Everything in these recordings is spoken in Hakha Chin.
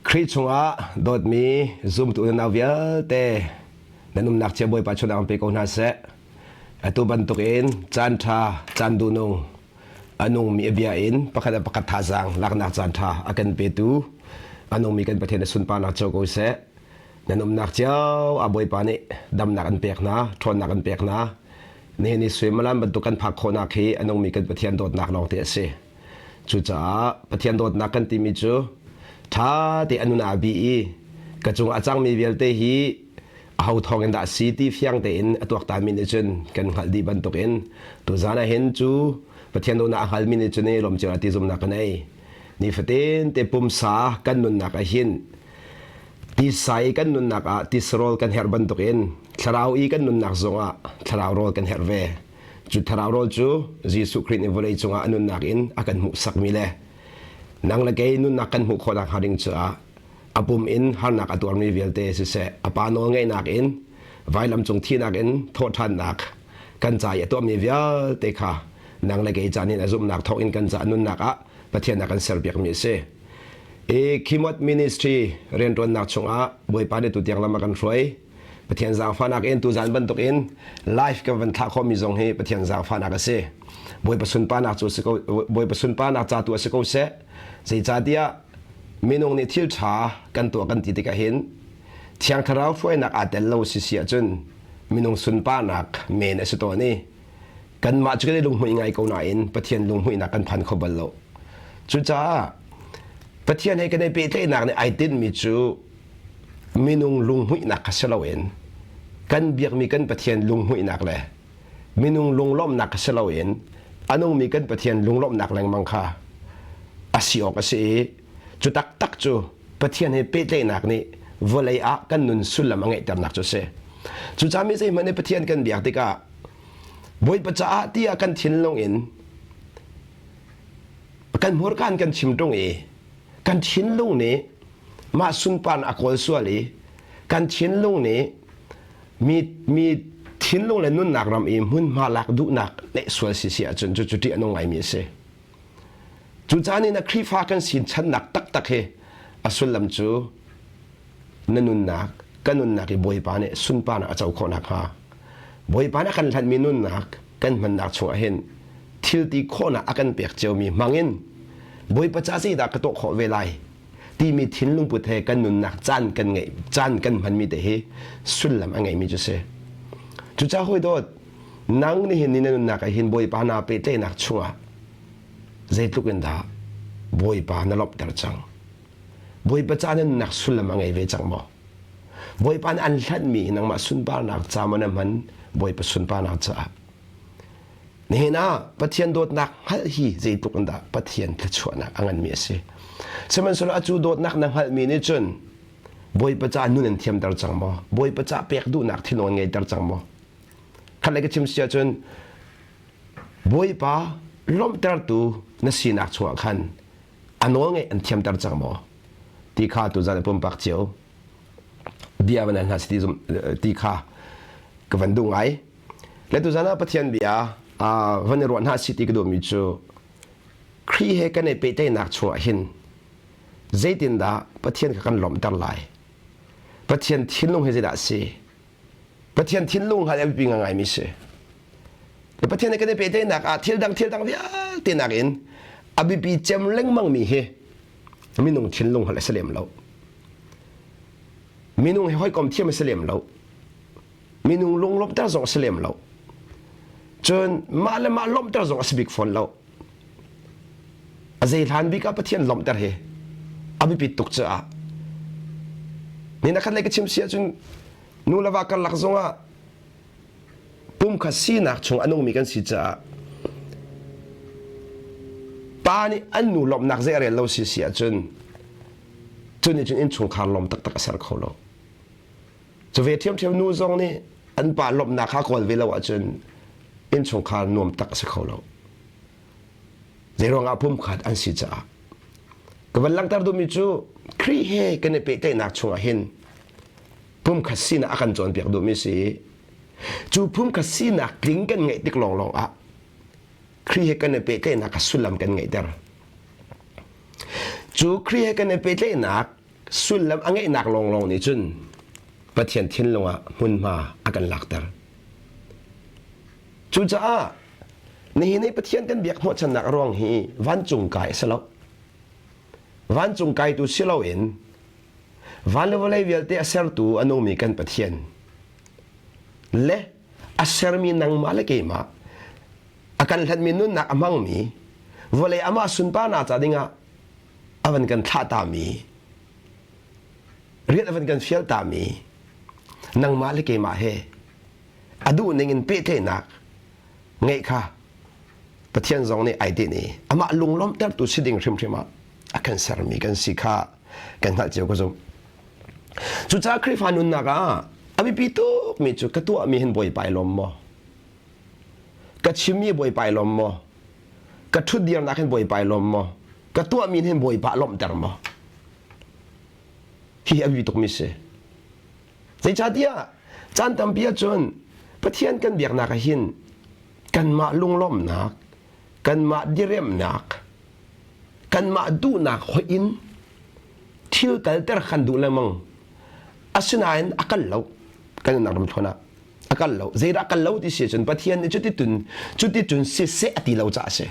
Khrih chungah dawtmi zumtu unau vialte nan umnak cio Bawipa chunang pe ko hna seh. Atu bantukin caan ṭha, caan duhnung, a nungmi a bia in pakhat le pakhat thazaang laknak caan ṭha a kan petu a nungmi kan Pathian a sunparnak cio ko seh. Nan umnak cio a Bawipa nih damnak an pek hna, ṭhawnnak an pek hna. Nihin ni suimilam bantuk kan phak khawhnak hi a nungmi kan Pathian dawtnak lawng te a si. Cucaah Pathian dawtnak kan timi cu ṭha te a nun aa bi i ka cung a cangmi vialte hi aho thawng in dah a si ti fiang tein a tuaktanmi nih cun kan hngalh dih bantukin tuzan ah hin cu Pathian dawtnak a hngalmi nih cun i lawm cio ti zumhnak kan ei. Nifatin te pumsa kan nunnak ah hin tisa i kan nunnak ah tisarawl kan herh bantukin thlarau i kan nunnak zongah thlarau rawl kan herh ve. Cu thlarau rawl cu Jesuh Khrih nih vawlei cungah a nunnak in a kan hmuhsakmi le nang le kei nunnak kan hmuh khawhnak hnga ding caah a pum in harnak a tuarmi vialte siseh a pa nawlngeihnak in vailam cung thihnak in thawhṭhannak kan ca i a tuahmi vialte kha nang le kei caan in a zumhnak thawk in kan ca nunnak ah Pathian a kan serpiakmi a si. I Khimot Ministry rianṭuannak chungah Bawipa nih tutiang lam a kan hruai. Pathian zaangfahnak in tuzan bantuk in live kan van thlah khawhmi zong hi Pathian zaangfahnak a si. Bawipa sunparnak cu si ko Bawipa sunparnak ca tu a si ko seh. Zeicahtiah minung nih thil ṭha kan tuah kan ti tikah hin Thiang Thlarau hruainak aa tel lo si si ahcun minung sunparnak men a si tawn i kanmah cu kan i lunghmuih ngai ko nain Pathian lunghmuihnak kan phan kho bal lo. Cucaah Pathian he kan i pehtlaihnak nih ai tinhmi cu minung lunghmuihnak kha si loin kan biakmi kan Pathian lunghmuihnak le minung lunglawmhnak kha si loin a nungmi kan Pathian lunglawmhnak lengmang kha a si awk a si i cu taktak cu Pathian he pehtlaihnak nih vawlei ah kan nun sullam a ngeihternak cu a si. Cucaah mi zeihmanh nih Pathian kan biak tikah Bawipa caah tiah kan thinlung in kan hmurka in kan chim ṭung i kan thinlung nih mah sunparnak a kawl sual i kan thinlung nih mi mi thinlung le nunnak ram i hmunhma lak duhnak neih sual si si ahcun cucu ṭih a nung ngaimi a si. Cucaah nih na Khrihfa kan sin channak taktak hi a sullam cu na nunnak ka nunnak i Bawipa nih sunparnak a co khawh nakhnga Bawipa nih a kan hlanhmi nunnak kan hmannak chungah hin thil ti khawhnak a kan pek ciomi hmangin Bawipa ca zeidah ka tuah khawh ve lai timi thinlung put he kan nunnak caan kan ngeih caan kan hmanmi te hi sullam a ngeimi cu si. Cucaah hawi dawt nang nihin ni na nunnak ah hin Bawipa naa pehtlaihnak chungah zeitluk in dah Bawipa na lawmhter cang. Bawipa ca na nunnak sullam a ngei ve cang maw? Bawipa nih an hlanhmi nangmah sunparnak ca maw na hman Bawipa sunparnak caah Nihin ah Pathian dawtnak hngalh hi zeitluk in dah Pathian thluachuahnak a nganmi a si. Sihmanhsehlaw acu dawtnak na hngalhmi nih cun Bawipa ca nun an thiamter cang maw? Bawipa ca pek duhnak thinlung an ngeiter cang maw? Khat le ka chim si ahcun Bawipa lawmhtertu na sinak chungah khan a nawl ngeih an thiamter cang maw? Ti kha tuzan pumpak cio bia van hna si ti kha ka van duh ngai. Le tuzan ah Pathian bia van i ruah hna si ti ka duhmi cu Khrih he kan i pehtlaihnak chungah hin zeitindah Pathian kha kan lawmhter lai? Pathian thinlung hi zeidah a si? Pathian thinlung hngalh a biapi ngaingaimi si. Le Pathian he kan i pehtlaihnak ah thil dang thil dang vialte nakin a biapi cem lengmangmi hi minung thinlung hngalh a si lem lo. Minung he hawikom thiam a si lem lo. Minung lunglawmhter zong a si lem lo. Cun mah le mah lawmhter zong a si bik fawn lo. A zei hlan bik ah Pathian lawmhter hi a biapit tuk caah ni na khat lei ka chim si ahcun nu le va karlak zongah pumkhat sinak chung a nungmi kan si caah pa nih an nu lawmhnak zei a rel lo si si ahcun cu nih cun innchungkhar lawm taktak a ser kho lo. Cu ve ṭhiamṭhiam nu zong nih an pa lawmhnak kha kawl ve lo ahcun innchungkhar nuam tak a si kho lo. Zeiruangah pumkhat an si caah. Ka van langhter duhmi cu Khrih he kan i pehtlaihnak chungah hin pumkhat sinak a kan cawnpiak duhmi si. Cu pumkhat sinak tling kan ngeih tik lawnglawng ah Khrih he kan i pehtlaihnak kha sullam kan ngeihter. Cu Khrih he kan i pehtlaihnak. sullam a ngeihnak lawnglawng nih cun Pathian thinlung ah hmunhma a kan lakter. Cucaah nihin i Pathian kan biak hnawhchannak a ruang hi vancung kai a si lo. Vancung kaitu si loin van le vawlei vialte a sertu a nungmi kan Pathian le a sermi nangmah le keimah a kan hlanmi nunnak a hmangmi vawlei amah sunparnak ca dingah a van kan thlahtami rian a van kan fialtami nangmah le keimah he a duh ning in pehtlaihnak ngeih kha Pathian zong nih ai tinh i amah lunglawmhtertu si ding hrimhrim ah a kan sermi kan si kha kan hngalh cio ka zumh. Cucaah Khrihfa nunnak ah a biapi tukmi cu ka tuahmi hin Bawipa i lawm maw? Ka chimmi Bawipa i lawm maw? Ka ṭhutdirnak hin Bawipa i lawm maw? Ka tuahmi hin Bawipa lawmhter maw? Hihi a biapi tukmi si. Zeicahtiah caan tampi ahcun Pathian kan biaknak ah hin kanmah lunglawmhnak, kanmah diriamhnak, kanmah duhnak hoih in thil kalter kan duh lengmang. Asinain a kal lo kan nunnak ram thluan ah a kal lo. Zeidah a kal lo ti si ahcun Pathian nih cuticun cuticun siseh a ti lo caah a si.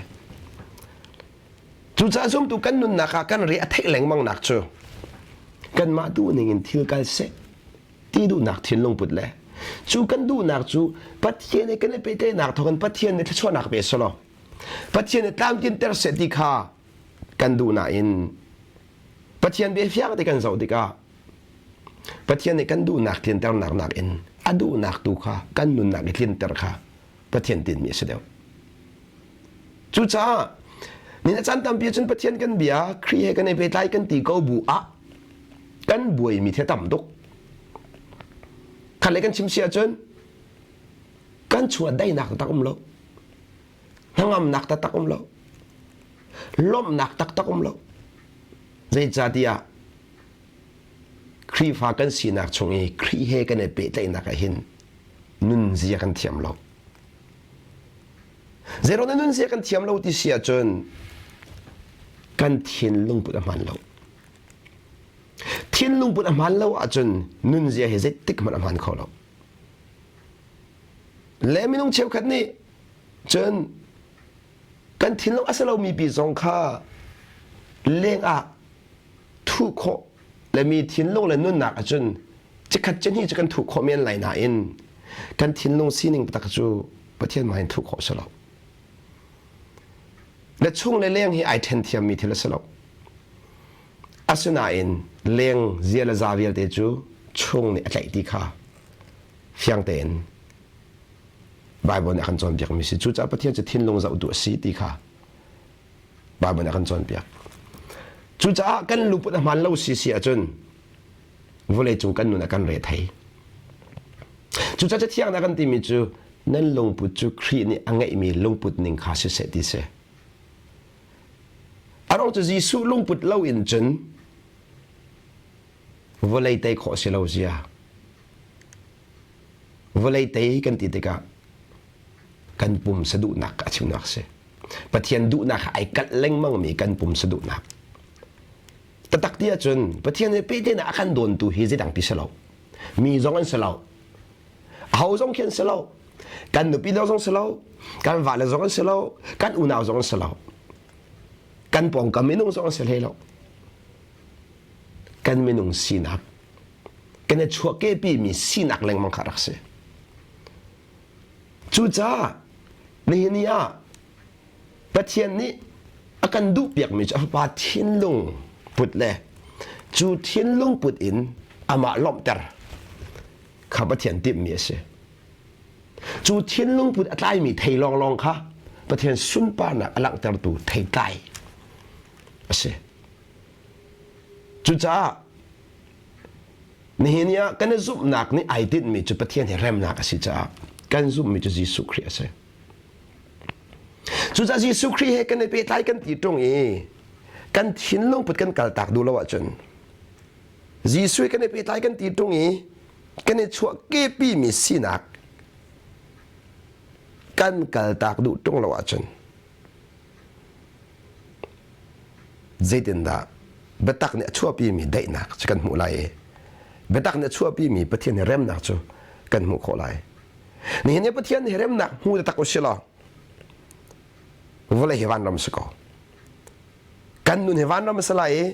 Cucaah zumtu kan nunnak ah kan re a theih lengmang nak cu kanmah duhning in thil kal seh ti duhnak thinlung put le cu kan duhnak cu Pathian he kan i pehtlaihnak thawngin Pathian nih thluachuahnak pe selaw Pathian nih tlamtlinter seh ti kha kan duh nain Pathian bia fiang te kan zoh tikah Pathian nih kan duhnak tlinternak nakin a duhnak tu kha kan nunnak i tlinter kha Pathian tinmi a si deuh. Cucaah ni na caan tampi cun Pathian kan bia Khrih he kan i pehtlai kan ti ko bu ah kan buaimi the tam tuk. Khat le kan chim si ahcun kan chungah daihnak taktak um lo. Hnangamnak taktak um lo. Lawmhnak taktak um lo. Zeicahtiah Khrihfa kan sinak chung i Khrih he kan i pehtlaihnak ah hin nunzia kan thiam lo. Zeiro na nunzia kan thiam lo ti si ahcun kan thinlung put a hmaan lo. Thinlung put a hmaan lo ahcun nunzia hi zeitik hmanh a hmaan kho lo. Le minung cheukhat nih cun kan thinlung a si lomi pi zong kha leng ah thuh khawh le mi thinlung le nunnak ahcun cikhat cihnih cu kan thuh khawh men lai nain kan thinlung sining taktak cu Pathian mah in thuh khawh si lo. Le chung le leng hi ai ṭhen thiammi thil a si lo. Asinain leng zia le za vialte cu chung nih a tlaih ti kha fiang tein Bible nih a kan cawnpiakmi si. Cucaah Pathian cu thinlung zoh duh a si ti kha Bible nih a kan cawnpiak. Cucaah kan luput a hmaan lo si si ahcun vawleicung kan nun ah kan re thei. Cucaah Cathiang nih a kan timi cu nan lungput cu Khrih nih a ngeihmi lungput ning kha siseh ti si. A ruang cu Jesuh lungput lo in cun vawlei tei khawh si lo zia. Vawlei tei kan ti tikah kan pumsa duhnak a chimnak si. Pathian duhnak ai kalh lengmangmi kan pumsa duhnak. Tatak ti ahcun Pathian he pehtlaihnak a kan dawntu hi zeidang ti si lo. Mi zong an si lo. Aho zong khi an si lo. Kan nupi zong si lo. Kan vale zong an si lo. Kan unau zong an si lo. Kan pawngkam minung zong an si hlei lo. Kan minung sinak kan i chuahkehpimi sinak lengmang kha rak si. Cucaah nihin ni ah Pathian nih a kan duhpiakmi cu a Fapa thinlung put le cu thinlung put in amah lawmhter kha Pathian timhmi a si. Cu thinlung put a tlaimi thei lawnglawng kha Pathian sunparnak a langhtertu theitlai a si. Cucaah nihin ni ah kan i zumhnak nih ai tinhmi cu Pathian he remnak a si caah kan zumhmi cu Jesuh Khrih a si. Cucaah Jesuh Khrih he kan i pehtlai kan ti ṭung i kan thinlung put kan kaltak duh lo ahcun Jesuh he kan i pehtlai kan ti ṭung i kan i chuahkehpimi sinak kan kaltak duh ṭung lo ahcun zeitindah? Biatak nih a chuahpimi daihnak cu kan hmuh lai i biatak nih a chuahpimi Pathian he remnak cu kan hmuh khawh lai. Nihin ni Pathian he remnak hmu taktak u si law vawlei hi vanram si ko. Kan nun hi vanram a si lai i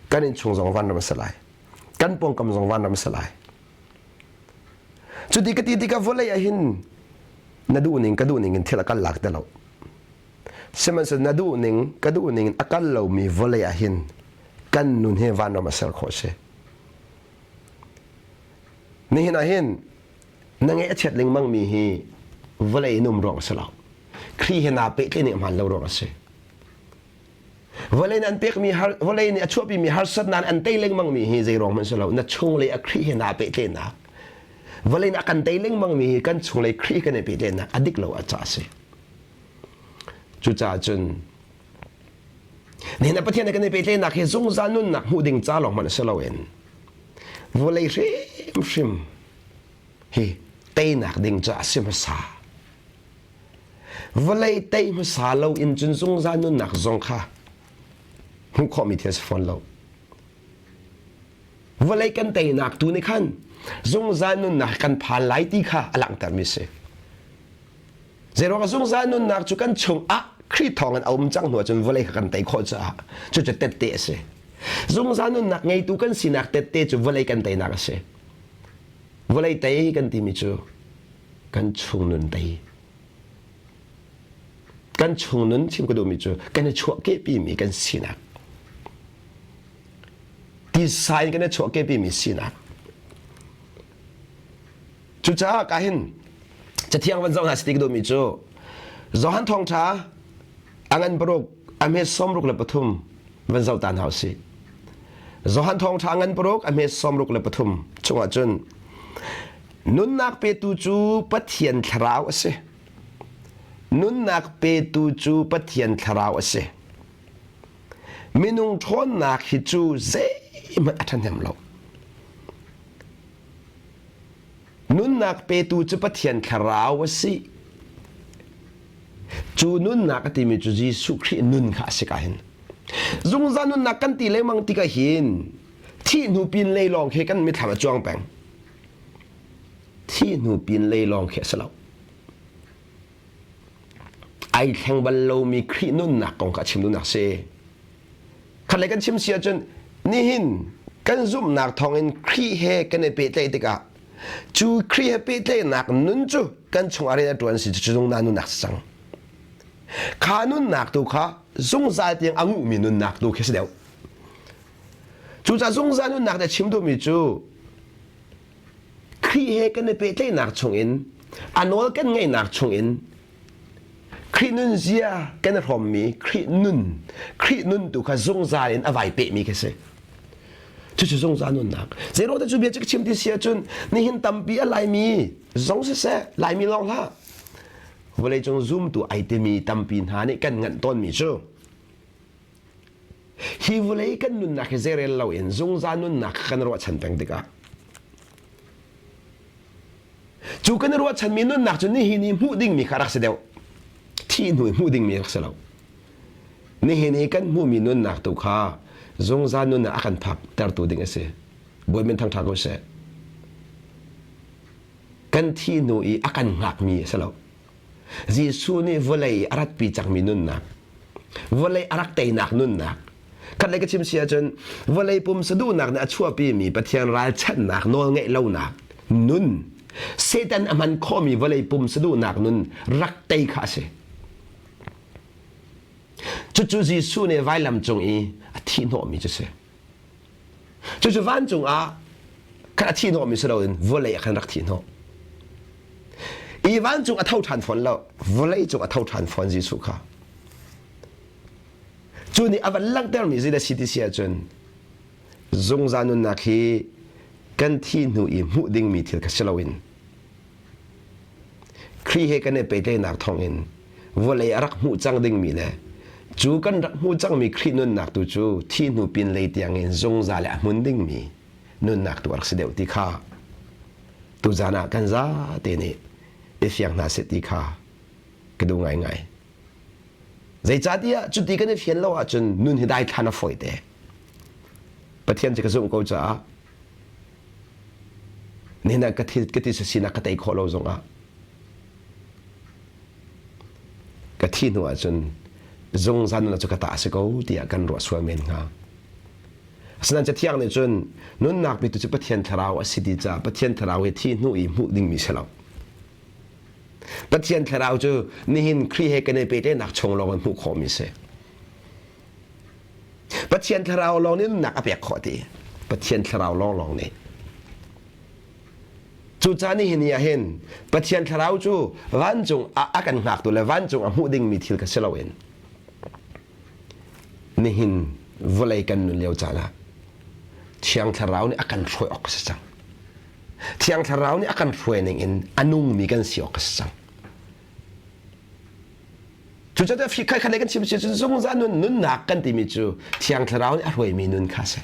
kan innchung zong vanram a si lai. Kan pawngkam zong vanram a si lai. Cuti ka ti tikah vawlei ah hin na duh ning ka duh ning in thil a kal lak te lo. Sihmanhsehlaw na duh ning ka duh ning in a kal lomi vawlei ah hin kan nun hi vanram a ser khawh si. Nihin ah hin na ngeih a chiat lengmang mi hi vawlei in um ruang a si lo. Khrih he naa pehtlaih ning a hmaan lo ruang a si. Vawlei nih an pekmi har vawlei nih a chuahpimi harsatnak an tei lengmang mi hi zei ruang hmanh si lo. Na chunglei a Khrih he naa pehtlaihnak vawlei nih a kan tei lengmang mi hi kan chunglei Khrih kan i pehtlaihnak a dik lo a ca a si. Cucaah cun nihin ah Pathian he kan i pehtlaihnak hi zungzal nunnak hmuh ding ca lawng hmanh si loin vawlei hrimhrim hi teinak ding ca a si hmasa. Vawlei tei hmasa lo in cun zungzal nunnak zong kha hmuh khawhmi thil a si fawn lo. Vawlei kan teinak tu nih khan zungzal nunnak kan phan lai ti kha a langhtermi a si. Zeiruang zungzal nunnak cu kan chungah Khrih thawngin a um cang hnu ahcun vawlei kha kan tei khawh caah cucu tette a si. Zungzal nunnak ngeitu kan sinak tette cu vawlei kan teinak a si. Vawlei tei kan timi cu kan chung nun tei. Kan chung nun chim ka duhmi cu kan i chuahkehpimi kan sinak. Tisa in kan i chuahkehpimi sinak. Cucaah ka hin Cathiang van zoh hna si ti ka duhmi cu Johan Thawngṭha a ngan paruk a hme 63 van zoh ta hna usih. Johan Thawngṭha a ngan paruk a hme 63 chungah cun nunnak petu cu Pathian Thlarau a si. Nunnak petu cu Pathian Thlarau a si. Minung ṭhawnnak hi cu zeihmanh a ṭhahnem lo. Nunnak petu cu Pathian Thlarau a si. Cu nunnak a timi cu Jesuh Khrih nun kha a si ka hin. Zungzal nunnak kan ti lengmang tikah hin thih hnu pin lei lawng khi kan mithlam a cuang peng. Thih hnu pin lei lawng khi a si lo. Ai thleng bal lomi Khrih nunnak kong kha chim duhnak si. Khatlei kan chim si ahcun nihin kan zumhnak thawngin Khrih he kan i pehtlaih tikah cu Khrih he pehtlaihnak nun cu kan chungah rian a ṭuan si cu zungzal nunnak si cang. Kha nunnak tu kha zungzal tiang a nguhmi nunnak tu khi si deuh. Cucaah zungzal nunnak na chim duhmi cu Khrih he kan i pehtlaihnak chungin a nawl kan ngaihnak chungin Khrih nunzia kan i hrawmmi Khrih nun Khrih nun tu kha zungzal in a vai pehmi khi si. Cucu zungzal nunnak. Zeiruang dah cu bia cu ka chim ti si ahcun nihin tampi a Laimi zong siseh Laimi lawng hlah vawleicung zumtu ai timi tampi hna nih kan nganh tawnmi cu hi vawlei kan nunnak hi zeirel loin zungzal nunnak kan ruahchan peng tikah Cu kan i ruahchanmi nunnak cu nihin i hmuh dingmi kha rak si deuh. Thih hnu i hmuh dingmi rak si lo. Nihin i kan hmuhmi nunnak tu kha zungzal nunnak a kan phak tertu ding a si. Bawi min thangṭha ko seh. Kan thih hnu i a kan hngakmi a si lo. Jesuh nih vawlei a ratpi cangmi nunnak, vawlei a rak teinak nunnak, khatlei ka chim si ahcun vawlei pumsa duhnak nih a chuahpimi Pathian ralchanhnak nawlngeih lonak nun, Satan a hman khawhmi vawlei pumsa duhnak nun rak tei kha a si. Cucu Jesuh nih vailam cung i a thih hnawhmi cu si. Cucu vancung ah khan a thih hnawhmi si loin vawlei ah khan rak thih hnawh. I vancung a tho ṭhan fawn lo, vawlei cung a tho ṭhan fawn Jesuh kha. Cu nih a van langhtermi zei dah si ti si ahcun zungzal nunnak hi kan thi hnu i hmuh dingmi thil kha si loin Khrih he kan i pehtlaihnak thawngin vawlei a rak hmuh cang dingmi le cu kan rak hmuh cangmi Khrih nunnak tu cu thi hnu pin lei tiangin zungzal le a hmun dingmi nunnak tu a rak si deuh ti kha tuzan ah kan zate nih i fiang hna seh ti kha ka duh ngaingai. Zeicahtiah cuti kan i fian lo ahcun nun hi daithlan a fawi te. Pathian cu ka zumh ko caah nihin ah ka thil ka ti sinak ka tei khawh lo zongah ka thi hnu ahcun zungzal nunnak cu ka ta a si ko tiah kan ruah sual men hnga. Asinain Cathiang nih cun nunnak petu cu Pathian Thlarau a si ti caah Pathian Thlarau hi thi hnu i hmuh dingmi si lo. Pathian Thlarau cu nihin Khrih he kan i pehtlaihnak chung lawng in hmuh khawhmi si. Pathian Thlarau lawng nih nunnak a pek khawh ti. Pathian Thlarau lawnglawng nih. Cucaah nihin ni ah hin Pathian Thlarau cu vancung ah a kan hngaktu le vancung a hmuh dingmi thil kha si loin nihin vawlei kan nun lio caan ah Thiang Thlarau nih a kan hruai awk a si cang. Thiang Thlarau nih a kan hruai ning in a nungmi kan si awk a si cang. Cucaah fi khat le kan chim si cun zungzal nun nunnak kan timi cu Thiang Thlarau nih a hruaimi nun kha a si.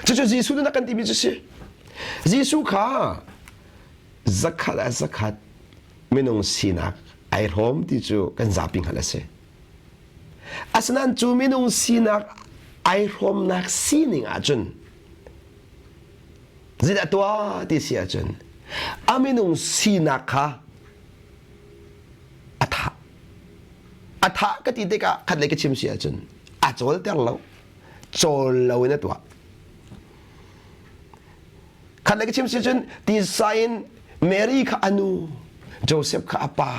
Cucu Jesuh nunnak kan timi cu si. Jesuh kha zakhat ah zakhat minung sinak ai hrawm ti cu kan zapi hngalh a si. Asinain cu minung sinak ai hrawmnak sining ahcun zeidah tuah ti si ahcun a minung sinak kha a thah a thah ka ti tikah khat lei ka chim si ahcun a cawlter lo cawl lo in a tuah khat lei ka chim si cun tisa in Mary kha a nu Joseph kha a pa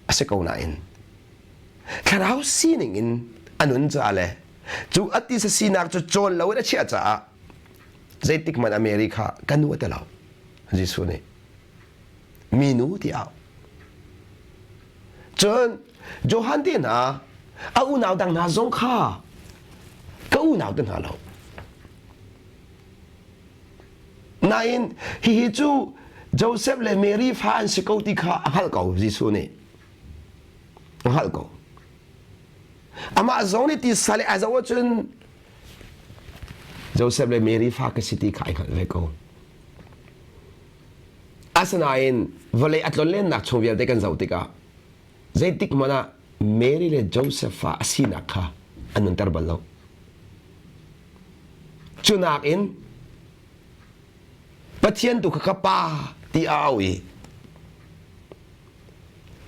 a si ko nain thlarau sining in a nun caah le cu a tisa sinak cu cawl lo in a chiah caah zeitik hmanh ah Mary kha ka nu a ti lo Jesuh nih minu ti au. Cun Johan te hna a unau dang hna zong kha ka unau te hna lo. Nain hihi cu Joseph le Mary fa an si ko ti kha a hngalh ko Jesuh nih. A hngalh ko. Amah zong nih tisa le a zoh ahcun Joseph le Mary fa ka si ti kha ai hngalh ve ko. Asinain vawlei a tlonlennak chung vialte kan zoh tikah zeitik hmanh ah Mary le Joseph fa a sinak kha an nunter bal lo. Cu nakin Pathian tu kha ka pa ti a au i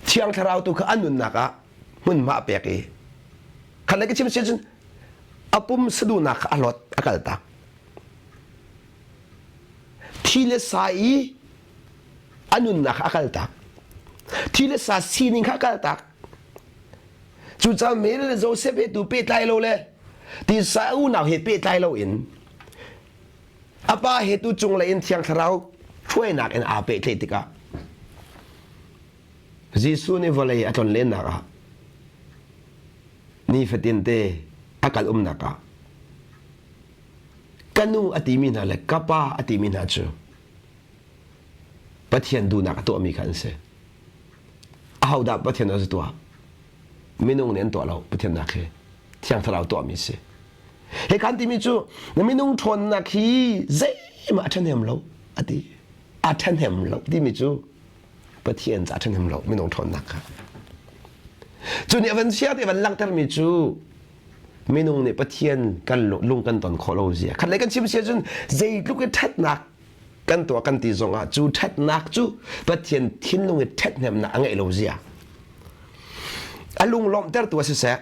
Thiang Thlarau tu kha a nunnak ah hmunhma a pek i khan le ka chim si cun a pum saduhnak kha a hlawt a kaltak. Thi le sa i a nunnak kha a kaltak. Thi le sa sining kha a kaltak. Cucaah Mary le Joseph he tu pehtlai lo le tisa unau he pehtlai lo in a pa he tu cunglei in Thiang Thlarau hruainak in aa pehtlaih tikah Jesuh nih vawlei a tlonlennak ah nifatin te a kal umnak ah ka nu a timi hna le ka pa a timi hna cu Pathian duhnak a tuahmi kha an si. Ahodah Pathian a tuah? Minung nih an tuah lo Pathian nak hi Thiang Thlarau tuahmi si. Hi kan timi cu na minung ṭhawnnak hi zeihmah a ṭhahnem lo a ti. A ṭhahnem lo timi cu Pathian ca ṭhahnem lo minung ṭhawnnak kha. Cu nih a van chia te van langhtermi cu minung nih Pathian kan lung kan ton khawh lo zia. Khat lei kan chim sia cun zeitluk i ṭhatnak kan tuah kan ti zongah cu ṭhatnak cu Pathian thinlung i ṭhathnemnak a ngeih lo zia. A lung lawmhtertu a siseh,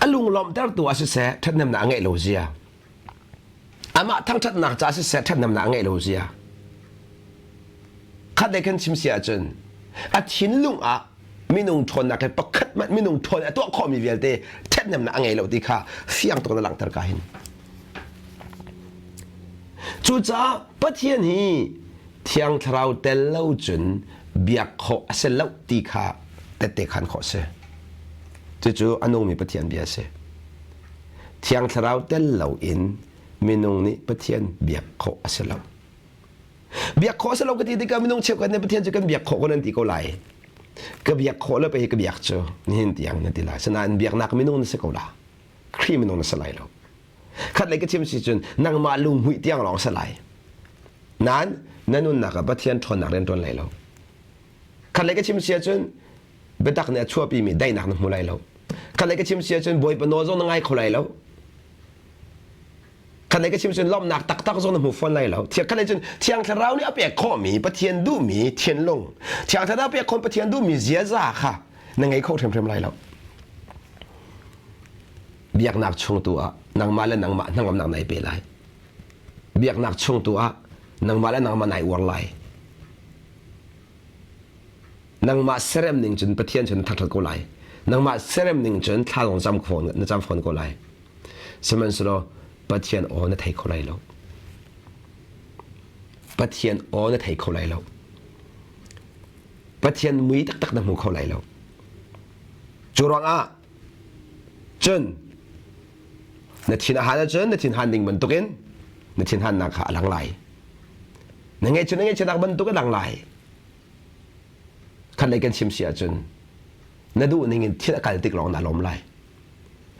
a lung lawmhtertu a siseh ṭhathnemnak a ngeih lo zia. Amah thangṭhatnak ca siseh ṭhathnemnak a ngeih lo zia. Khat lei kan chim si ahcun a thinlung ah minung ṭhawnnak he pakhat hmanh minung ṭhawn a tuah khawhmi vialte ṭhathnemnak a ngei lo ti kha fiang tuk in a langhter ka hin. Cucaah Pathian hi Thiang Thlarau tel lo cun biak khawh a si lo ti kha tette khan khawh a si. Cucu a nungmi Pathian bia a si. Thiang Thlarau tel loin minung nih Pathian biak khawh a si lo. Biak khawh a si lo ka ti tikah minung cheukhat nih Pathian cu kan biak khawh ko nan ti ko lai. Ka biak khawh le pei ka biak cu nihin tiang na ti lai. Sinain biaknak minung na si ko la. Khrih minung na si lai lo. Khat lei ka chim si cun nangmah lunghmuih tiang lawng si lai. Nain na nunnak ah Pathian ṭhawnnak rian ṭuan lai lo. Khat lei ka chim si ahcun. Biatak nih a chuahpimi daihnak na hmu lai lo. Khat lei ka chim si ahcun Bawipa nawl zong na ngai kho lai lo. Khat lei ka chim cun lawmhnak taktak zong na hmu fawn lai lo. Khat lei cun Thiang Thlarau nih a pek khawhmi Pathian duhmi thinlung, Thiang Thlarau pek khawh Pathian duhmi ziaza kha na ngei kho hrimhrim lai lo. Biaknak chung tu ah nangmah le nangmah hnangamnak nai pe lai. Biaknak chung tu ah nangmah le nangmah nai uar lai. Nangmah serem ning cun Pathian cu na thangṭhat ko lai. Nangmah serem ning cun thla zong cam fawn na cam fawn ko lai. Sihmanhsehlaw Pathian aw na thei kho lai lo. Pathian aw na thei kho lai lo. Pathian mui taktak na hmu kho lai lo. Cu ruangah cun na thin a han ahcun na thin han ding bantukin na thin hannak kha a lang lai. Na ngaihchia na ngaihchiatnak bantuk a lang lai. Khat lei kan chim si ahcun na duh ning in thil a kal tik lawng na lawm lai.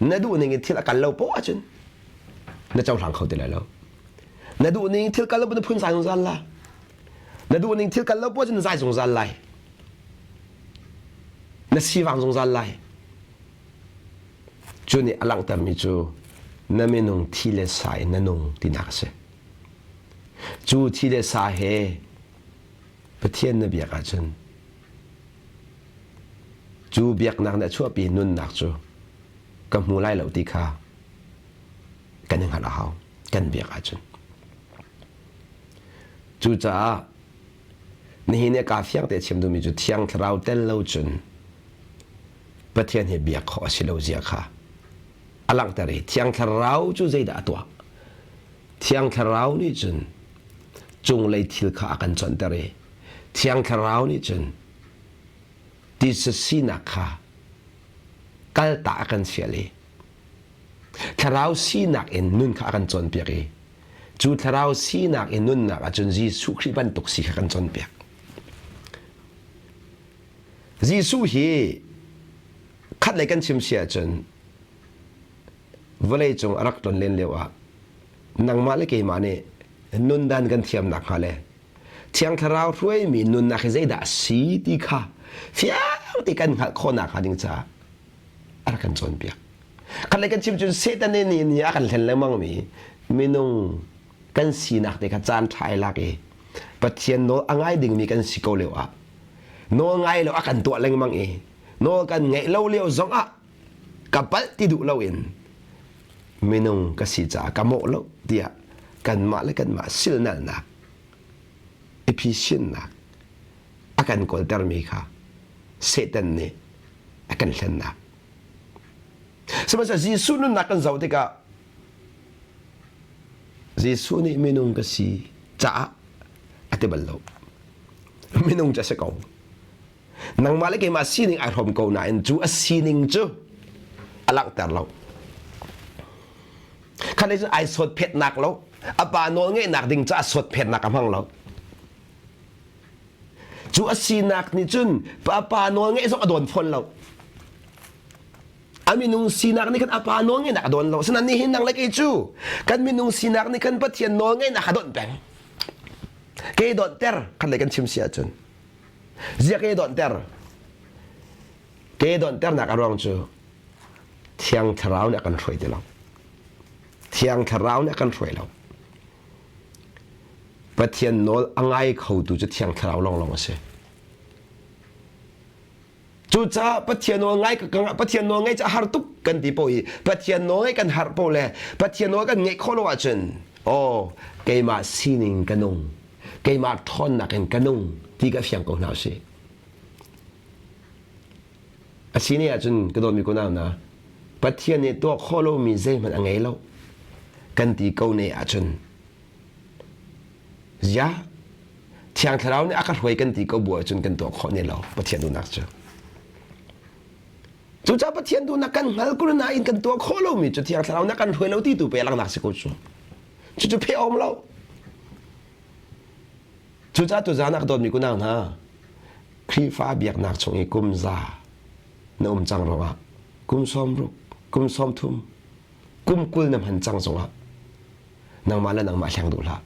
Na duh ning in thil a kal lo poah ahcun na cohlang kho ti lai lo. Na duh ning thil kal lo na phun zai zungzal la. Na duh ning thil kal lo poah cun na zai zungzal lai. Na sivang zungzal lai. Cu nih a langhtermi cu na minung thi le sa in na nung tinak a si. Cu thi le sa he Pathian na biak ahcun cu biaknak nih a chuahpi nunnak cu ka hmu lai lo ti kha kan i hngalh a hau kan biak ahcun. Cucaah nihin i kaa fiang te chim duhmi cu Thiang Thlarau tel lo cun Pathian hi biak khawh a si lo zia kha a langhter i Thiang Thlarau cu zeidah a tuah? Thiang Thlarau nih cun cunglei thil kha a kan cawnter i Thiang Thlarau nih cun tisa sinak kha kalta a kan fial i Thlarau sinak in nun kha a kan cawnpiak i cu thlarau sinak in nunnak ahcun Jesuh Khrih bantuk si kha kan cawnpiak. Jesuh hi khat lei kan chim si ahcun vawlei cung a rak tlon len lio ah nangmah le keimah nih nundan kan thiamnak hnga le Thiang Thlarau hruaimi nunnak hi zeidah a si ti kha fiang te kan hngalh khawhnak hnga ding caah a rak kan cawnpiak. Khat lei kan chim cun Satan nih ni ni a kan hlen lengmang mi minung kan sinak te kha caan ṭha i lak i Pathian nawl a ngai dingmi kan si ko lio ah nawl ngai lo a kan tuah lengmang i nawl kan ngaih lo lio zong ah ka palh ti duh loin minung ka si caah ka mawh lo tiah kanmah le kanmah silnalnak i phisinnak a kan kawltermi kha Satan nih a kan hlennak. Sihmanhsehlaw Jesuh nunnak kan zoh tikah Jesuh nih minung ka si caah a ti bal lo. Minung cu a si ko. Nangmah le keimah sining ai hrawm ko nain cu a sining cu a langhter lo. Khan cun ai sawtphetnak lo. A pa nawl ngeihnak ding caah sawtphetnak a hmang lo. Cu a sinak nih cun pa pa nawl ngeih zong a dawn fawn lo. A minung sinak nih khan a pa nawl ngeihnak a dawn lo. Asinain nihin nang le kei cu kan minung sinak nih khan Pathian nawl ngeihnak a donh peng. Ke donhter khan lei kan chim si ahcun Zia ke donhter. Ke donhternak a ruang cu Thiang Thlarau nih a kan hruai ti lo. Thiang Thlarau nih a kan hruai lo. Pathian nawl a ngai khotu cu Thiang Thlarau lawnglawng a si. Cucaah Pathian nawl ngai Pathian nawl ngaih cu a har tuk kan ti po i Pathian nawl ngaih kan har po le Pathian nawl kan ngaih khawh lo ahcun aw keimah sining ka nung keimah ṭhawnnak in ka nung ti ka fiang ko hna usih. A si ne ahcun ka dawtmi kunau hna Pathian nih tuah khawh lomi zeihmanh a ngei lo kan ti ko ne ahcun zia Thiang Thlarau nih a ka hruai kan ti ko bu ahcun kan tuah khawh ne lo Pathian duhnak cu. Cucaah Pathian duhnak kan hngal ko nain kan tuah khawh lomi cu Thiang Thlarau nih a kan hruai lo ti tu pe langnak si ko cu. Cucu pheh awm lo. Cucaah tuzaan ah ka dawtmi kunau hna, Khrihfa biaknak chung i kum za na um cang ruangah kum 60, kum 30, kum 20 na hman cang zongah nangmah le nangmah hleng duh hlah.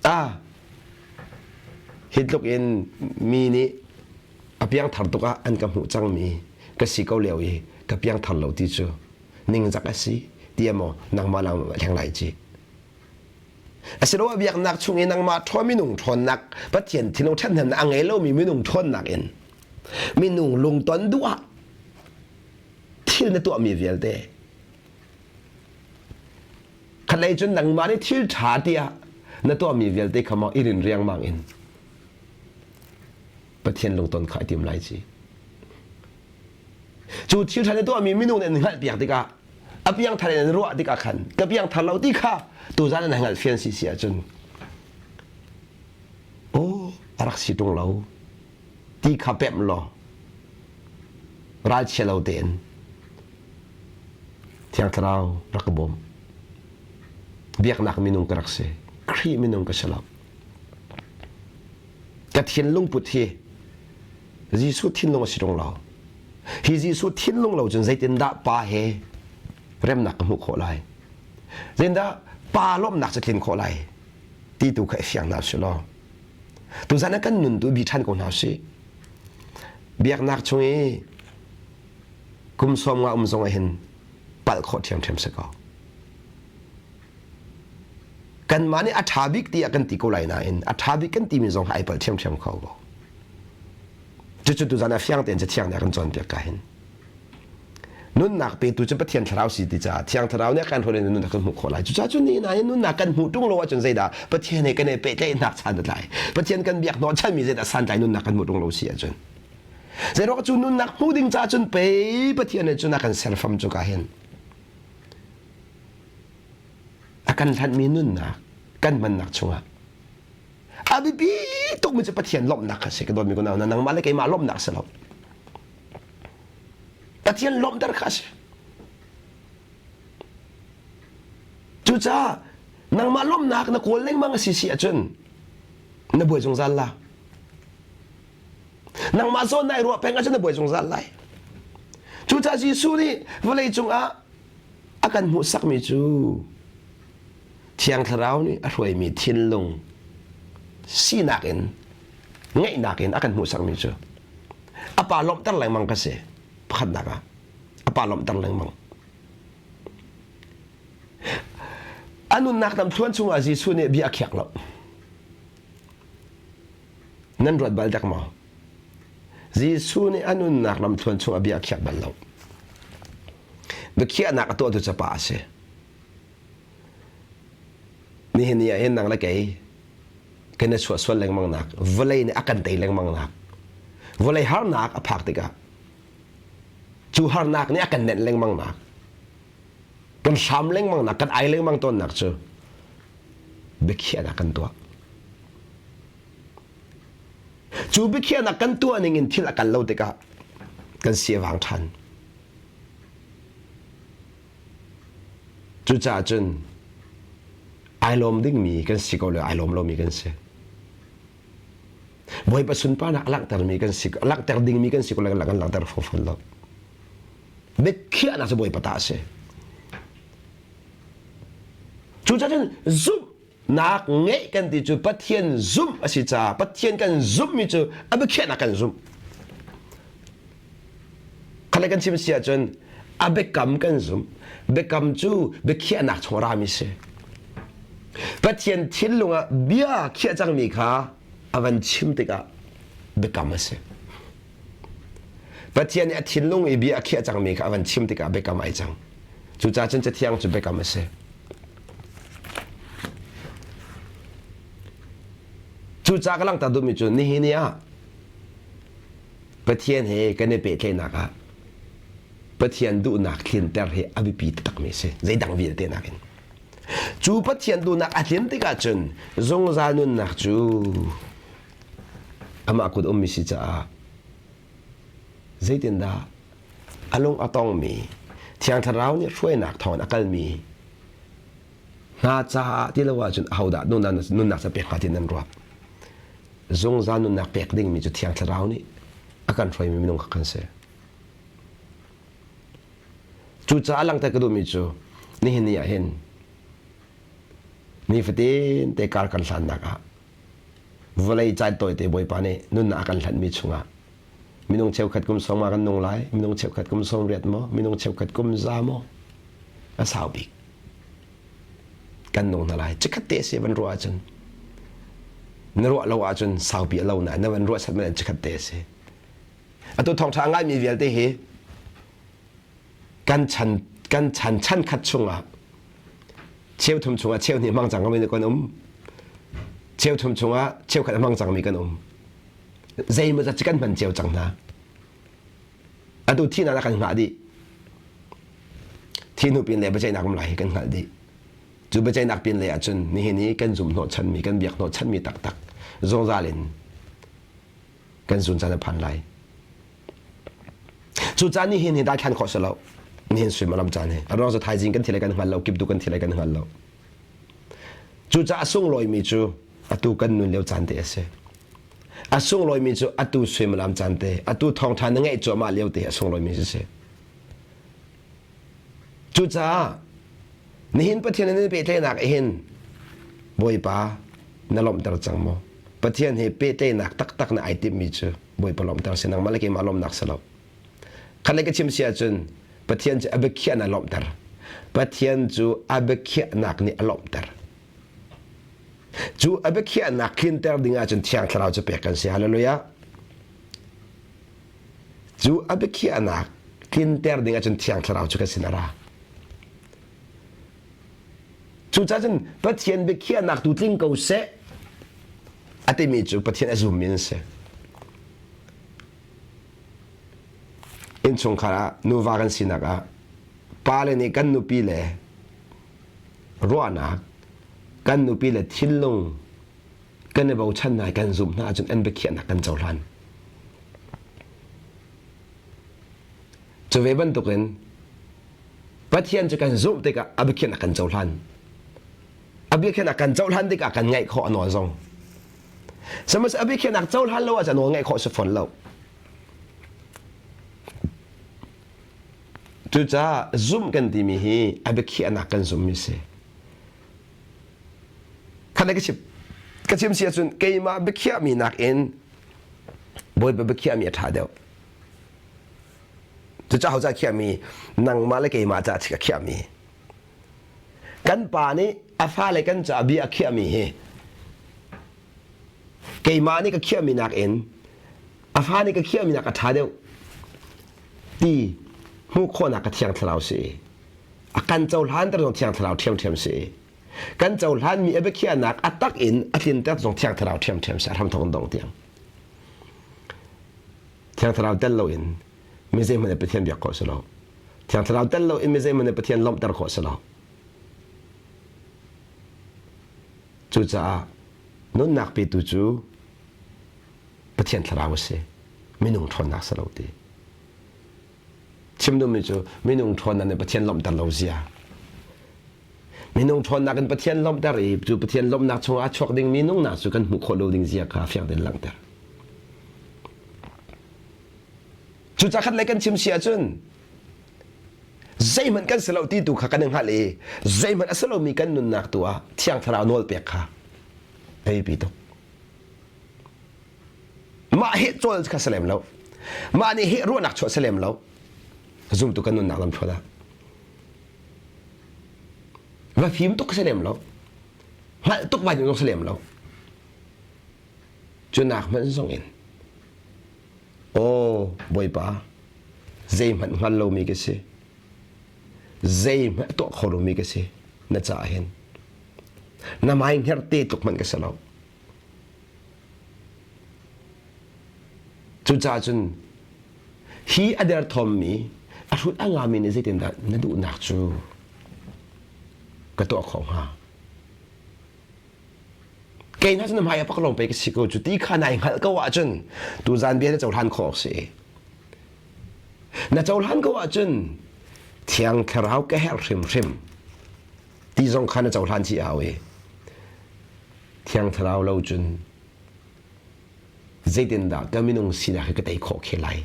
Ah, hi tluk in mi nih A piangthar tuk ah an ka hmuh cangmi ka si ko lio i ka piangthar lo ti cu ningzak a si ti maw nangmah lang hleng lai ci. Asiloah biaknak chung i nangmah ṭhawn minung ṭhawnnak Pathian thinlung ṭhathnemnak a ngei lomi minung ṭhawnnak in minung lungton duh ah thil na tuahmi vialte khatlei cun nangmah nih thil ṭha tiah na tuahmi vialte kha maw i rin riangmang in Pathian lungton kha a tim lai ci. Cu thil ṭha na tuahmi minung nih an hngalhpiak tikah a piangthar in an ruah tikah khan ka piangthar lo ti kha tuzan an hngalh fian si si ahcun aw a rak si ṭung lo ti kha pemh law ralchia lo tein Thiang Thlarau rak ka bawm. Biaknak minung ka rak si. Khrih minung ka si lo. Ka thinlung put hi Jesuh thinlung a si ṭung lo. Hi Jesuh thinlung lo cun zeitindah Pa he remnak ka hmuh khawh lai? Zeitindah Pa lawmhnak cu tlin khawh lai? Ti tu kha i fiang hna usih law. Tuzan ah kan nun tu bi ṭhan ko hna usih. Biaknak chung i kum 50 um zong ah hin palh khawh ṭhiamṭhiam si ko. Kanmah nih a ṭha bik tiah kan ti ko lai nain a ṭha bik kan timi zong ai palh ṭhiamṭhiam kho ko. Cucu tuzan ah fiang tein Cathiang nih a kan cawnpiak ka hin. Nunnak petu cu Pathian Thlarau si ti caah Thiang Thlarau nih a kan hruai in nunnak kan hmuh khawh lai. Cucaah cun nihin ah nunnak kan hmuh ṭung lo ahcun zeidah Pathian he kan i pehtlaihnak chan a tlai. Pathian kan biak hnawhchanmi zeidah santlai nunnak kan hmuh ṭung lo si ahcun. Zeiruang cu nunnak hmuh ding caah cun pei Pathian nih cun a kan serfam cu ka hin. A kan hlanhmi nunnak kan hmannak chungah a biapi tukmi cu Pathian lawmhnak kha si ka dawtmi kunau na nangmah le keimah lawmhnak si lo. Pathian lawmhter kha a si. Cucaah nangmah lawmhnak na kawl lengmang a si si ahcun na buai zungzal la. Nangmah zawn nai ruah peng ahcun na buai zungzal lai. Cucaah Jesuh nih vawlei cungah a kan hmuhsakmi cu Thiang Thlarau nih a hruaimi thinlung sinak in ngeihnak in a kan hmuhsakmi cu a pa lawmhter lengmang ka si pakhatnak ah a pa lawmhter lengmang a nunnak lamthluan chungah Jesuh nih bia a khiak lo nan ruat bal dek maw Jesuh nih a nunnak lamthluan chungah bia a khiak bal lo biakhiahnak a tuahtu cu pa a si Nihin ni ah hin nang le kei kan i chuahsual lengmang nak vawlei nih a kan tei lengmang nak vawlei harnak a phak tikah cu harnak nih a kan nenh lengmang nak kan hram lengmang nak kan ai lengmang tawnnak cu biakhiahnak kan tuah cu biakhiahnak kan tuah ning in thil a kal lo tikah kan si a vang ṭhan Cucaah cun ai lawm dingmi kan si ko le ai lawm lomi kan si. Bawipa sunparnak a langhtermi kan si a langhter dingmi kan si ko le kan langhter fo fawn lo. Biakhiahnak cu Bawipa ta a si. Cucaah cun zumhnak ngeih kan ti cu Pathian zumh a si caah Pathian kan zumhmi cu a biakhiahnak kan zumh. Khalai kan chim si ahcun a biakam kan zumh. Biakam cu biakhiahnak chung rami si. Pathian thinlung ah bia khiah cangmi kha a van chim tikah biakam a si. Pathian nih a thinlung i bia a khiah cangmi kha a van chim tikah biakam ai cang. Cucaah cun Cathiang cu biakam a si. Cucaah ka langhter duhmi cu nihin ni ah Pathian he kan i pehtlaihnak ah Pathian duhnak tlinter hi a biapi taktakmi a si. Zeidang vialte nakin. Cu Pathian duhnak a tlin tikah cun zungzal nunnak cu amah kut ummi si caah zeitindah a lung a tongmi Thiang Thlarau nih hruainak thawngin a kalmi hna caah ti lo ahcun ahodah nunnak ca pek hnga ti nan ruah? Zungzal nunnak pek dingmi cu Thiang Thlarau nih a kan hruaimi minung kha kan si. Cucaah langhter ka duhmi cu nihin ni ah hin nifatin te kar kan hlannak ah vawlei caan tawite Bawipa nih nunnak a kan hlanhmi chungah. Minung cheukhat kum sawma kan nung lai, minung cheukhat kum 80 maw, minung cheukhat kum za maw, a sau bik. Kan nung hna lai. Chikkhat te si van ruah ahcun. Na ruah lo ahcun saupi a lo na, na van ruah sat man chikkhat te si. Atu thawngṭha ngaimi vialte hi kan chan kan chan chan khat chungah cheu thum chungah cheu hnih hmang cang mi kan um cheu thum chungah cheu khat hmang cangmi kan um zeimaw zat kan hman cio cang hna atu thihnak kan hngah dih thi hnu pin le biaceihnak um lai hi kan hngalh dih cu biaceihnak pin le ahcun nihin i kan zum hnawh chanmi kan biak hnawh chanmi taktak zungzal in kan zun caan a phan lai Cu caan ni hin hi daithlan khawh si lo. Nihin suimilam caan hi. A ruang cu thaizing kan thi lai kan hngal lo, kiptu kan thi lai kan hngal lo. Cucaah a sunglawimi cu atu kan nun lio caan te a si. A sunglawimi cu atu suimilam caan te, atu thawngṭha na ngeih cuahmah lio te a sunglawimi cu si. Cucaah nihin Pathian in pehtlaihnak hin Bawipa na lawmhter cang maw? Pathian he pehtlaihnak taktak na ai timhmi cu Bawipa lawmhter si nangmah le keimah lawmhnak si lo. Khat le ka chim si ahcun Pathian cu a biakhiahnak lawmhter. Pathian cu a biakhiahnak nih a lawmhter. Cu a biakhiahnak tlinter ding ahcun Thiang Thlarau cu pek kan si. Hallelujah. Cu a biakhiahnak tlinter ding ahcun Thiang Thlarau cu kan sin a ra. Cucaah cun Pathian biakhiahnak tu tling ko seh a timi cu Pathian a zummi an si. Innchungkhar ah nuva kan sinak ah pale nih kan nupi le ruahnak, kan nupi le thinlung kan i bochan hna kan zumh hna ahcun an biakhiahnak kan cohlan. Cu ve bantukin Pathian cu kan zumh tikah a biakhiahnak kan cohlan. A biakhiahnak kan cohlan tikah kan ngaih khawh a nawl zong. Sihmanhsehlaw a biakhiahnak cohlan lo ahcun a nawl ngaih khawh si fawn lo. Cucaah zumh kan timi hi a biakhiahnak kan zumhmi si. Khat le ka chim ka chim si ahcun keimah biakhiahmi nakin Bawipa biakhiahmi a ṭha deuh. Cucaah ho ca khiahmi nangmah le keimah ca a khiahmi. Kan pa nih a fale kan ca bia a khiahmi hi keimah nih ka khiahmi nakin a fa nih ka khiahmi nak a ṭha deuh ti hmuh khawhnak ka thiang thlarau si. A kan cohlanter zong thiang thlarau ṭhiamṭhiam si. Kan cohlanmi a biakhiahnak a tak in a tlinter zong thiang thlarau ṭhiamṭhiam si a hramthawk in dong tiang. Thiang thlarau tel loin mi zeihmanh nih Pathian biak khawh si lo. Thiang thlarau tel loin mi zeihmanh nih Pathian lawmhter khawh si lo. Cucaah nunnak petu cu Pathian thlarau a si. Minung ṭhawnnak si lo ti. Chim duhmi cu minung ṭhawnnak nih Pathian lawmhter lo zia. Minung ṭhawnnak in Pathian lawmhter i cu Pathian lawmhnak chungah a chuak dingmi nungnak cu kan hmuh khawh lo ding zia kha fiang tein langhter. Cucaah khat lei kan chim si ahcun zeihmanh kan si lo ti tu kha kan i hngalh i zeihmanh a si lomi kan nunnak tu ah Thiang Thlarau nawl pek kha a biapi tuk. Mah he cawl kha si lem lo. Mah nih he ruahnak chuah si lem lo. Zumtu kan nunnak lam thluan ah. Va fim tuk si lem lo. Hngalh tuk vai zong si lem lo. Cu nak hmanh zong in Aw Bawipa zeihmanh hngal lomi ka si. Zeihmanh tuah kho lomi ka si na caah hin. Na mai hngerhte tluk hmanh ka si lo. Cucaah cun hi a derthawmmi a hrut a ngami nih zeitindah na duhnak cu ka tuah khawh hnga? Kei hna cu na hmai ah paklawng pei ka si ko cu ti kha nai hngalh ko ahcun tuzan bia na cohlan khawh awk si. Na cohlan ko ahcun Thiang Thlarau ka herh hrimhrim ti zong kha na cohlan chih hau i Thiang Thlarau lo cun zeitindah ka minung sinak hi ka tei khawh khe lai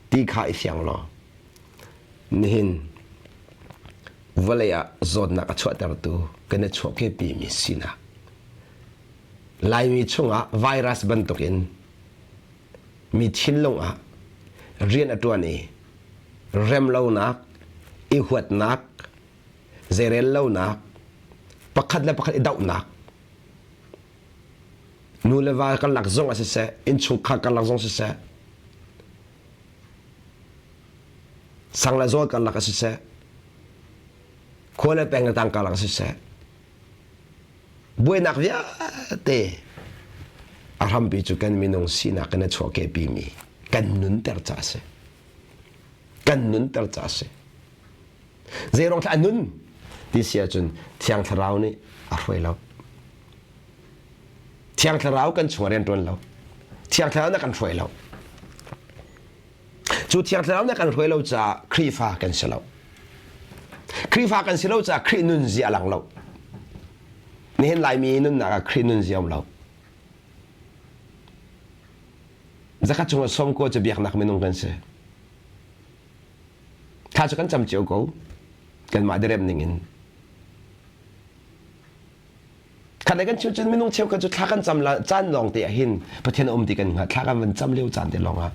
ti kha i fiang law nihin vawlei ah zawtnak a chuahtertu kan i chuahkehpimi sinak Laimi chungah virus bantukin. Mi thinlung ah rian a ṭuan i remlonak, i huatnak, zeirel lonak, pakhat le pakhat i dohnak, nu le va karlak zong ah siseh, innchungkhar karlak zong siseh, sang le zawl karlak ah siseh, khua le peng le tang karlak ah siseh, buainak vialte a hrampi cu kan minung sinak in a chuahkehpimi kan nunter ca a si. Kan nunter ca a si. Zeiruang thla a nun ti si ahcun Thiang Thlarau nih a hruai lo. Thiang Thlarau kan chung rian ṭuan lo. Thiang Thlarau nih kan hruai lo. Cu Thiang Thlarau nih kan hruai lo caah Khrihfa kan si lo. Khrihfa kan si lo caah Khrih nunzia a lang lo. Nihin Laimi nunnak ah Khrih nunzia um lo. Zakhat chungah sawmkua cu biaknak minung kan si. Thla cu kan cam cio ko. Kanmah direm ning in. Khat le kan chim cun minung cheukhat cu thla kan cam la caan lawng te ah hin Pathian a um ti kan hngalh. Thla kan van cam lio caan te lawng ah.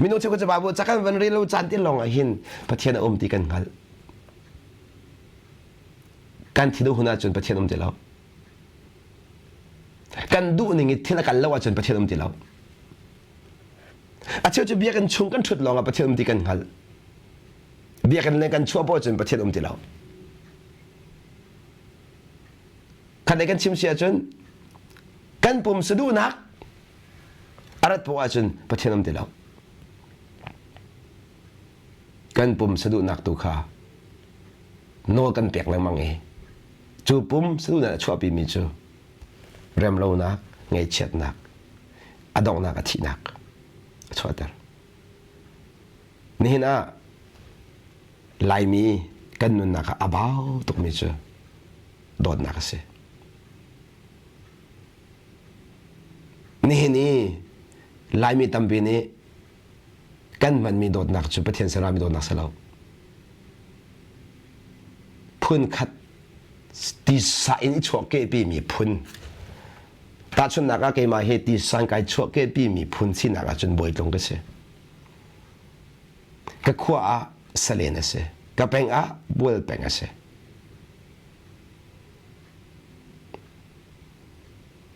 Minung cheukhat cu Bible ca kan van rel lo caan te lawng ah hin Pathian a um ti kan hngalh. Kan thin hun ahcun Pathian um ti lo. Kan duh ning i thil a kal lo ahcun Pathian um ti lo. A cheu cu biakinn chung kan ṭhut lawngah Pathian um ti kan hngalh. Biakinn le kan chuah poah cun Pathian um ti lo. Khat kan chim si ahcun kan pum saduhnak a rat poah ahcun Pathian um ti lo. Kan pum saduhnak tu kha nawl kan pek lengmang i cu pum saduhnak a chuahpimi cu remlonak, ngaihchiatnak, a donghnak a thihnak a chuahter. Nihin ah Laimi kan nunnak ah a bau tukmi cu dawtnak a si. Nihin i Laimi tampi nih kan hmanmi dawtnak cu Pathian serami dawtnak si lo. Phun khat tisa in i chuahkehpimi phun Tahchunhnak ah keimah hi tisa in kai chuahkehpimi phun sinak ahcun bawitlung ka si. Ka khua ah salen a si. Ka peng ah bual peng a si.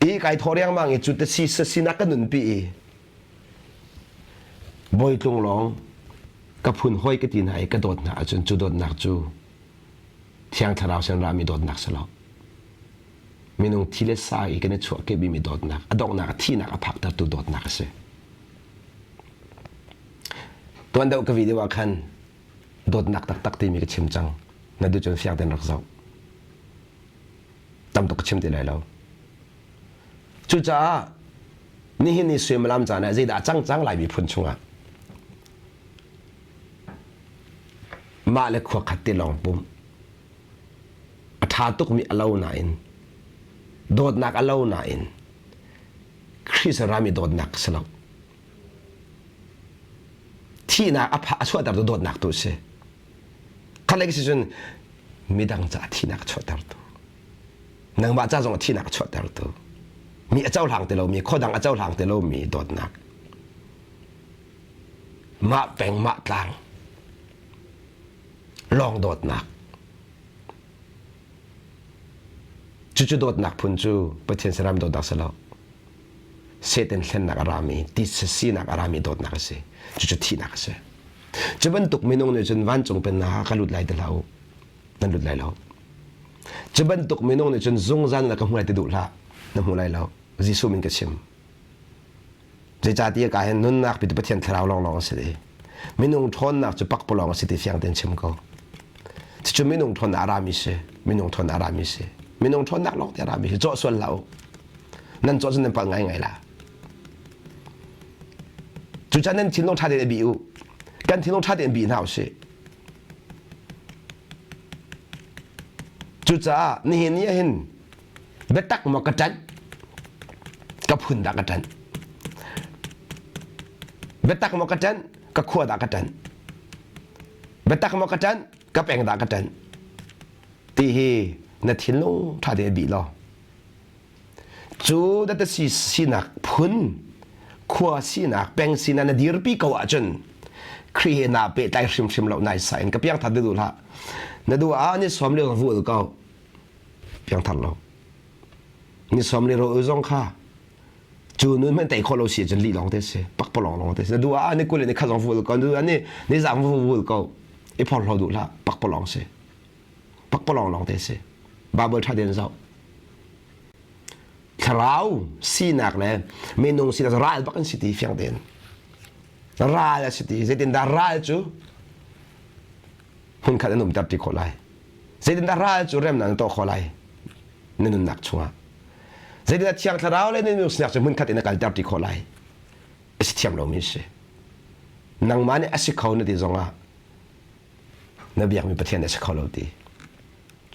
I kai thawh riangmang i cu te si sinak ka nunpi i bawitlung lawng ka phun hoi ka ti hna i ka dawt hna ahcun cu dawtnak cu Thiang Thlarau sin rami dawtnak si lo. Minung thi le sa i kan i chuahkehmi dawtnak, a donghnak a thihnak a phaktertu dawtnak a si. Tuan deuh ka video ah khan dawtnak taktak timi ka chim cang. Na duh cun fiang tein rak zoh. Tam tuk ka chim ti lai lo. Cucaah nihin ni suimilam caan ah zeidah a cang cang lai miphun chungah mah le khua khat te lawng pumh a ṭha tukmi a lo nain dawtnak a lo nain Khrih rami dawtnak si lo thihnak a pha a chuahtertu dawtnak tu si khalek si cun midang caah thihnak a chuahtertu nangmah ca zong thihnak a chuahtertu mi a cohlang ti lomi khuadang a cohlang ti lomi dawtnak mah peng mah tlang lawng dawtnak cucu dawtnak phun cu Pathian saram dawtnak si lo Satan hlennak a rami titsa sinak a rami dawtnak a si cucu thihnak a si cu bantuk minung nih cun vancung pennak ah ka lut lai ti hlah u nan lut lai lo cu bantuk minung nih cun zungzal na ka hmu lai ti duh hlah na hmu lai lo Jesuh min ka chim Zeicahtiah ka hin nunnak pitu Pathian thlarau lawnglawng a si i minung ṭhawnnak cu pakpalawng a si ti fiang tein chim ko. Cucu minung ṭhawnnak a rami si, minung ṭhawnnak a rami si. Minung ṭhawnnak lawng te a rami si. Cawh sual hlah u. Nan cawh cun nan palh ngaingai la. Cucaah nan thinlung ṭha tein bi u. Kan thinlung ṭha tein bi hna usih. Cucaah nihin ni ah hin biatak maw ka ṭanh ka phun dah ka ṭanh biatak maw ka ṭanh ka khua dah ka ṭanh biatak maw ka ṭanh ka peng dah ka ṭanh ti hi na thinlung ṭha tein bih law cu na si sinak phun. Khua sinak, peng sinak na dirpi ko ahcun Khrih he naa pehtlai hrimhrim lo nai sa in ka piangthar duh hlah. Na duh ah ni sawm le vul ko. Piangthar lo. Ni sawm le ro zong kha cu nun hmanh tei khawh lo si cun lih lawng te si pakpalawng lawng te si na duh ah ni kul ni khat zong vul ko na duh ah ni ni zang vul ko i phorhlo duh hlah pakpalawng si pakpalawng lawng te si Bible ṭha tein zoh thlarau sinak le minung sinak ral bak an si ti fiang tein ral a si ti zeitindah ral cu hmunkhat an umter ti khawh lai zeitindah ral cu remnak na tuah khawh lai na nunnak chungah zeitindah thiang thlarau le na minung sinak cu hmunkhat in na kalter ti khawh lai a si thiam lomi a si nangmah nih a si kho na ti zongah na biakmi Pathian a si kho lo ti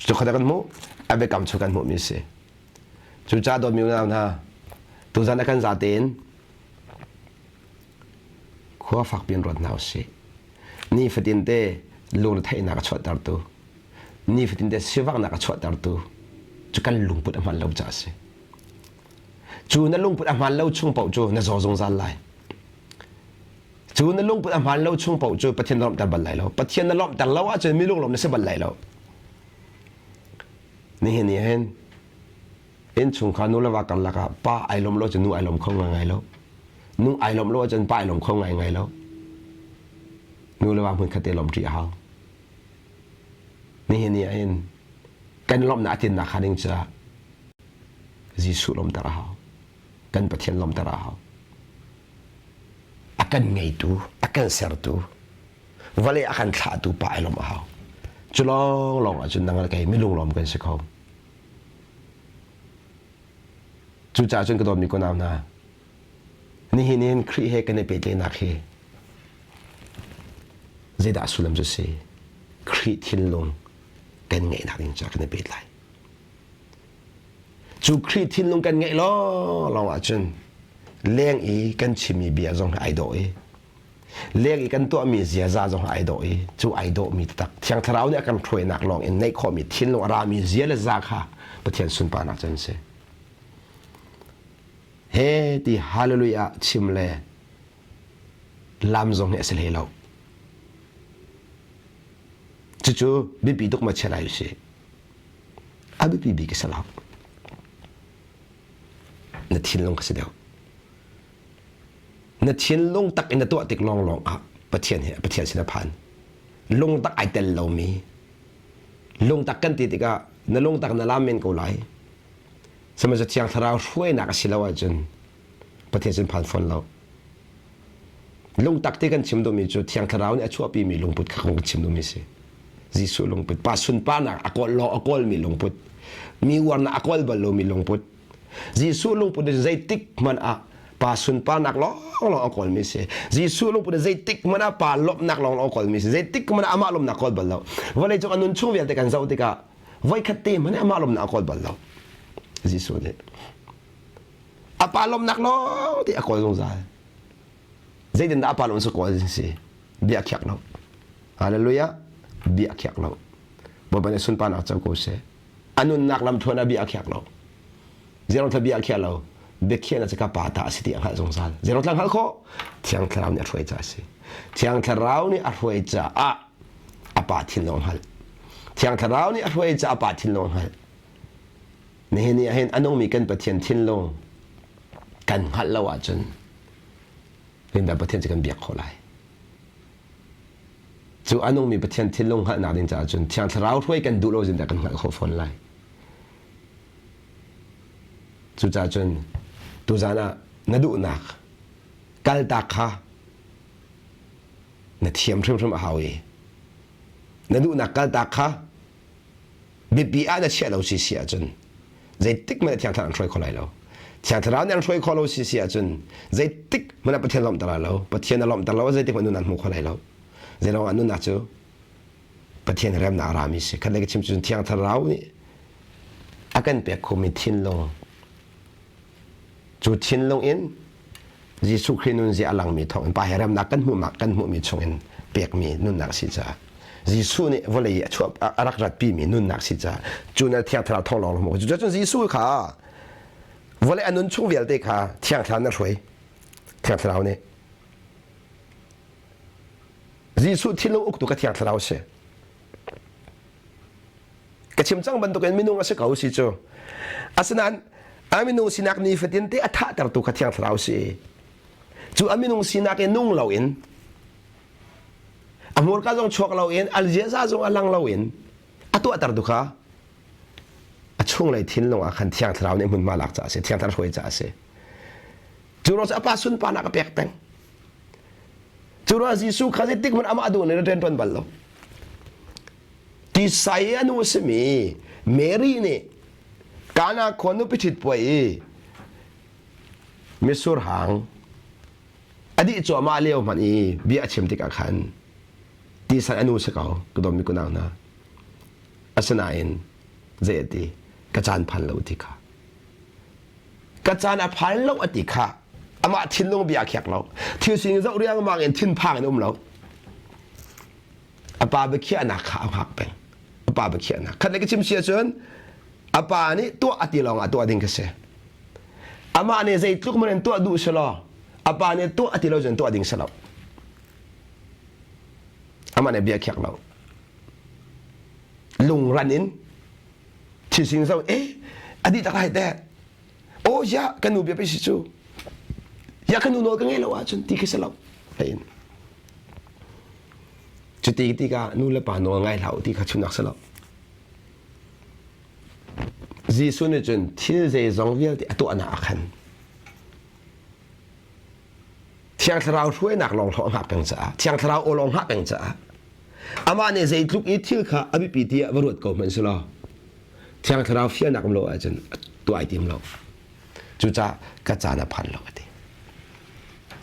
cu kha kan hmuh a biakam chung kan hmuhmi a si cucaah dawtmi unau hna tuzan a kan za tein khua fakpi in ruat hna usih nifatin te lungretheihnak a chuahtertu nifatin te sivaknak a chuahtertu cu kan lungput a hman lo caah a si cu na lungput a hman lo chung paoh cu na zaw zungzal lai Cu na lungput a hmaan lo chung paoh cu Pathian na lawmhter bal lai lo. Pathian na lawmhter lo ahcun mi lunglawm na si bal lai lo. Nihin ni hin innchungkhar nu le va karlak ah pa ai lawm lo cun nu ai lawm kho ngai lo. Nu ai lawm lo ahcun pa ai lawm kho ngai ngai lo. Nu le va hmun khat te lawm ṭi a hau. Nihin ni ah hin kan lawmhnak a tinnak hnga ding caah Jesuh lawmhter a hau. Kan Pathian lawmhter a hau. A kan ngeitu, a kan sertu, vawlei a kan thlahtu pa ai lawmh a hau. Cu lawnglawng ahcun nang le kei milunglawm kan si kho. Cucaah cun ka dawtmi kunau hna, nihin in Khrih he kan i pehtlaihnak hi zeidah sullam cu si? Khrih thinlung kan ngeihnak ding caah kan i pehtlai. Cu Khrih thinlung kan ngeih lawnglawng ahcun leng i kan chimmi bia zong hi ai dawh i leng i kan tuahmi ziaza zong hi ai dawh i cu ai dawhmi taktak Thiang Thlarau nih a kan hruainak lawng in neih khawhmi thinlung a rami zia le za kha Pathian sunparnak cu an si. He ti hallelujah chim le lam zong hi a si hlei lo. Cucu biapi tuk ma chia lai usih. A biapi bik a si lo. Na thinlung ka si deuh. Na thinlung tak in na tuah tik lawnglawng ah Pathian he Pathian sin a phan. Lungtak ai tel lomi lungtak kan ti tikah na lungtak na lam men ko lai. Sihmanhsehlaw Thiang Thlarau hruainak a si lo ahcun Pathian sin phan fawn lo. Lungtak ti kan chim duhmi cu Thiang Thlarau nih a chuahpimi lungput kha kan chim duhmi si. Jesuh lungput, pa sunparnak a kawl lo a kawlmi lungput, mi uarnak a kawl bal lomi lungput. Jesuh lungput in zeitik hmanh ah pa sunparnak lawnglawng a kawlmi si. Jesuh lungput in zeitik hmanh ah pa lawmhnak lawnglawng a kawlmi si. Zeitik hmanh ah amah lawmhnak kawl bal lo. Vawleicung a nun chung vialte kan zoh tikah voikhat te hmanh amah lawmhnak a kawl bal lo. Jesuh nih a pa lawmhnak lawng ti a kawl zungzal. Zeitindah a pa lawm cu kawl si? Bia khiak lo. Hallelujah. Bia khiak lo. Bawipa nih sunparnak co ko seh. A nunnak lam thuan ah bia a khiak lo. Zeirong thla bia a khiah lo. Biakhiahnak cu ka pa ta a si ti a hngalh zungzal. Zeirong thla hngalh khawh? Thiang Thlarau nih a hruai caah a si. Thiang Thlarau nih a hruai caah a pa thinlung a hngalh. Thiang Thlarau nih a hruai caah a pa thinlung a hngalh. Nihin ni ah hin a nungmi kan Pathian thinlung kan hngalh lo ahcun rindah Pathian cu kan biak khawh lai. Cu a nungmi Pathian thinlung hngalhnak ding caah cun Thiang Thlarau hruai kan duh lo zindah kan hngalh khawh fawn lai. Cucaah cun tuzaan ah na duhnak kaltak kha na thiam hrimhrim a hau i na duhnak kaltak kha biapi ah na chiah lo si si ahcun zeitik hmanh Thiang Thlarau an hruai kho lai lo. Thiang Thlarau nih an hruai kho lo si si ahcun zeitik hmanh ah Pathian lawmhter lai lo. Pathian a lawmhter lo zeitik hmanh nun an hmu kho lai lo. Zeiruang ah nunnak cu Pathian remnak a rami si. Khat lei ka chim cun Thiang Thlarau nih a kan pek khomi thinlung cu thinlung in Jesuh Khrih nunzia a langmi thawngin Pa he remnak kan hmuhnak kan hmuhmi chungin pekmi nunnak si caah Jesuh nih vawlei a chuah a rak ratpimi nunnak si caah cu na Thiang Thlarau thawng lawng hmuh cu cun Jesuh kha vawlei a nun chung vialte kha Thiang Thlarau na hruai. Thiang Thlarau nih. Jesuh thinlung uktu ka Thiang Thlarau si. Ka chim cang bantukin minung a si ko si cu. Asinain a minung sinak nifatin te a thahtertu kha Thiang Thlarau si. Cu a minung sinak i nung loin a hmurka zong chuak loin a ziaza zong a lang loin a tuahtertu kha a chunglei thinlung ah khan Thiang Thlarau nih hmunhma lak caah a si. Thiang Thlarau hruai caah a si. Cu ruang cu a pa sunparnak a pek peng. Cu ruang Jesuh kha zeitik hmanh amah duh nih rian ṭuan bal lo. Tisa i a nu a simi Mary nih Kana khua nupi ṭhit puai i mitsur hang a dih cuahmah lio hmanh i bia a chim tikah khan tisan a nu si ko ka dawmi kunau hna. Asinain zei a ti ka caan phan lo ti kha. Ka caan a phan lo a ti kha amah thinlung bia a khiak lo. Thil sining zoh riangmang in thinphang in um lo. A pa biakhiahnak kha a hngak peng. A pa biakhiahnak. Khat le ka chim si ahcun a pa nih tuah a ti lawng ah tuah ding ka si. Amah nih zeitluk man in tuah duh si law a pa nih tuah a ti lo cun tuah ding si lo. Amah nih bia khiak lo. Lungran in thil sining zoh eh a dih tak lai teh. Oh ya kan nu bia pe si cu. Ya kan nu nawl ka ngei lo ahcun ti khi si lo. Hein. Cuti tikah nu le pa nawl ngai hlah u ti kha chimnak si lo. Jesuh nih cun thil zeizong vialte a tuahnak ah khan Thiang Thlarau hruainak lawng hlawh hngak peng caah Thiang Thlarau aw lawng hngak peng caah amah nih zeitluk i thil kha a biapi tiah va ruat ko hmanh selaw Thiang Thlarau fialnak um lo ahcun tuah ai tim lo. Cucaah ka caan a phan lo a ti.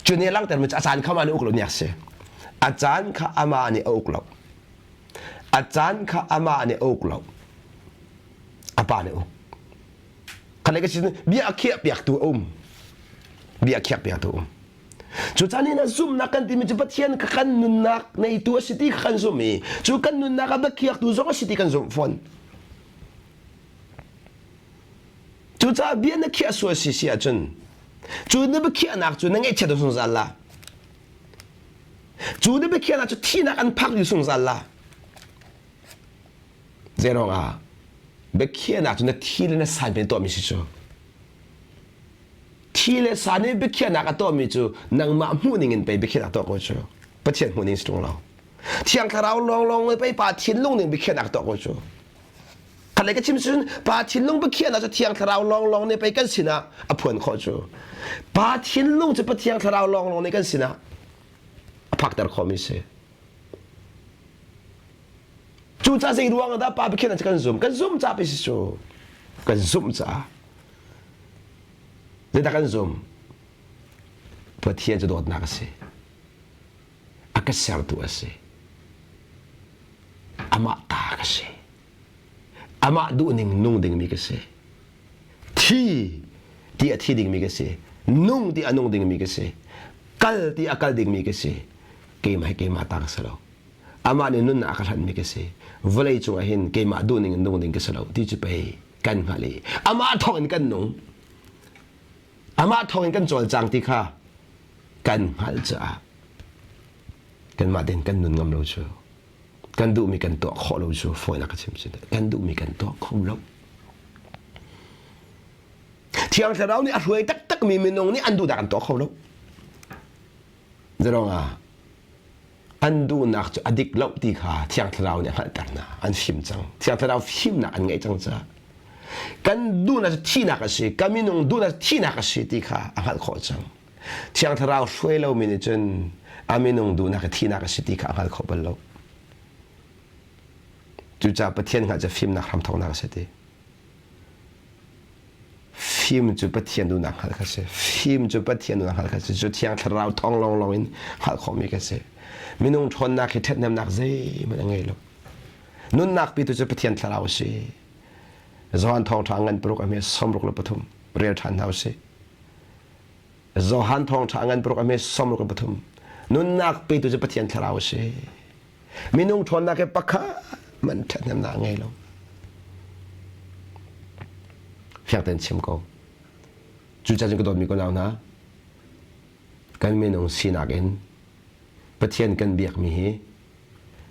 Cu nih a langhtermi cu a caan kha amah nih uk lo ni a si. A caan kha amah nih a uk lo. A caan kha amah nih a uk lo. A pa nih a uk. Khalei ka sin bia a khiah piaktu a um. Bia a khiak piaktu a um. Cu caan in a zumhnak kan timi cu Pathian kha kan nunnak neitu a si ti kha kan zumh i cu kan nunnak a biakhiaktu zong a si ti kan zumh fawn. Cucaah bia na khiah sual si si ahcun cu na biakhiahnak cu na ngaihchiat zungzal la. Cu na biakhiahnak cu thihnak an phak dih zungzal la. Zeiruang ah biakhiahnak cu na thi le na san pen tuahmi si cu. Thi le san i biakhiahnak a tuahmi cu nangmah hmuhning in pei biakhiahnak tuah ko cu. Pathian hmuhning si ṭung lo. Thiang Thlarau lawnglawng le pei Pa thinlung ning biakhiahnak tuah ko cu. Khatlei ka chim cun Pa thinlung biakhiahnak cu Thiang Thlarau lawnglawng nih pei kan sinah a phuan khawh cu. Pa thinlung cu Pathiang Thlarau lawnglawng nih kan sinah a phakter khawhmi si. Cucaah zei ruang ah dah Pa biakhiahnak cu kan zum? Kan zum ca pei si cu. Kan zumh caah. Zeidah kan zum? Pathian cu dawtnak a si. A ka sertu a si. Amah ta ka si. Amah duhning nung dingmi ka si. Thi ti a thi dingmi ka si. Nung ti a nung dingmi ka si. Kal ti a kal dingmi ka si. Keimah hi keimah ta ka si lo. Amah nih nunnak a ka hlanhmi ka si. Vawlei cungah hin keimah duhning in nung ding ka si lo ti cu pei kan hngalh i amah thawng in kan nung. Amah thawng in kan cawlcang ti kha kan hngalh caah kanmah tein kan nun ngam lo cu kan duhmi kan tuah khawh lo cu fawinak ka chim kan duhmi kan tuah kho lo. Thiang Thlarau nih a hruai taktakmi minung nih an duhnak an tuah kho lo. Zeruangah an duhnak cu a dik lo ti kha Thiang Thlarau nih a hngalhter hna. An fim cang. Thiang Thlarau fimnak an ngeih cang caah kan duhnak cu thihnak a si, kan minung duhnak cu thihnak a si ti kha a hngalh khawh cang. Thiang Thlarau hruai lomi nih cun a minung duhnak hi thihnak a si ti kha a hngal kho bal lo. Cucaah Pathian hngalh cu fimnak hramthawknak a si ti. Fim cu Pathian duhnak hngalh kha si. Fim cu Pathian duhnak hngalh kha si. Cu Thiang Thlarau thawng lawnglawng in hngalh khawhmi kha si. Minung ṭhawnnak hi ṭhathnemnak zeihmanh a ngei lo. Nunnak pitu cu Pathian Thlarau a si. Johan thawngṭha ngan paruk a hme 63 rel ṭhan hna usih. Johan thawngṭha ngan paruk a hme 63 nunnak petu cu Pathian Thlarau a si. Minung ṭhawnnak hi pakhat man ṭhathnemnak a ngei lo. Fiang tein chim ko. Cucaah cun ka dawtmi ka nau hna, Kan minung sinak in Pathian kan biakmi hi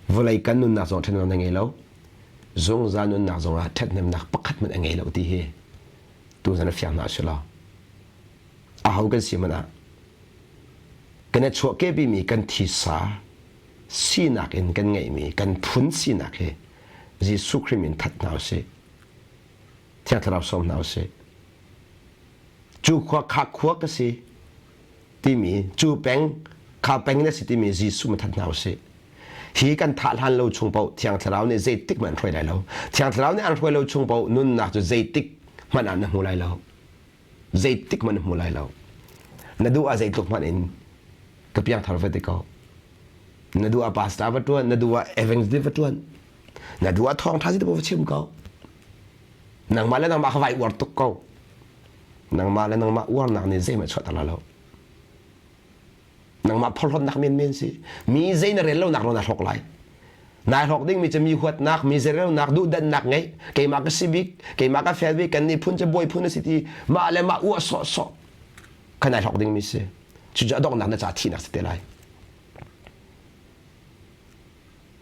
vawlei kan nunnak zong ṭhathnemnak a ngei lo, zungzal nunnak zongah ṭhathnemnak pakhat hmanh a ngei lo ti hi tuzan a fiang hna usih law aho kan si hmanh ah kan i chuahkehpimi kan thisa sinak in kan ngeihmi kan phun sinak hi Jesuh Khrih min that hna usih. Thiang Thlarau sawm hna usih. Cu khua kha khua ka si timi cu peng kha peng na si timi Jesuh ma that hna usih. Hi kan thah hlan lo chung paoh Thiang Thlarau nih zeitik hmanh an hruai lai lo. Thiang Thlarau nih an hruai lo chung paoh nunnak cu zeitik hmanh ah na hmu lai lo. Zeitik hmanh na hmu lai lo. Na duh ah zeitluk hmanh in ka piangthar va ti ko. Na duh ah pastor va ṭuan, na duh ah evangelist va ṭuan, na duh ah thawngṭha si va chim ko. Nangmah le nangmah kha vai uar tuk ko. Nangmah le nangmah uarnak nih zeihmanh chuahter lai lo. Nangmah phorhlawtnak menmen si. Mi zei na rel lonak lawng na hlawk lai. Nai hlawk dingmi cu mi huatnak, mi zeirelnak, duhdanhnak ngeih, keimah ka si bik, keimah ka fel bik, kan nih phun cu bawi phun a si ti mah le mah uah sawhsawh kha nai hlawk dingmi si. Cucu a donghnak na ca thihnak si te lai.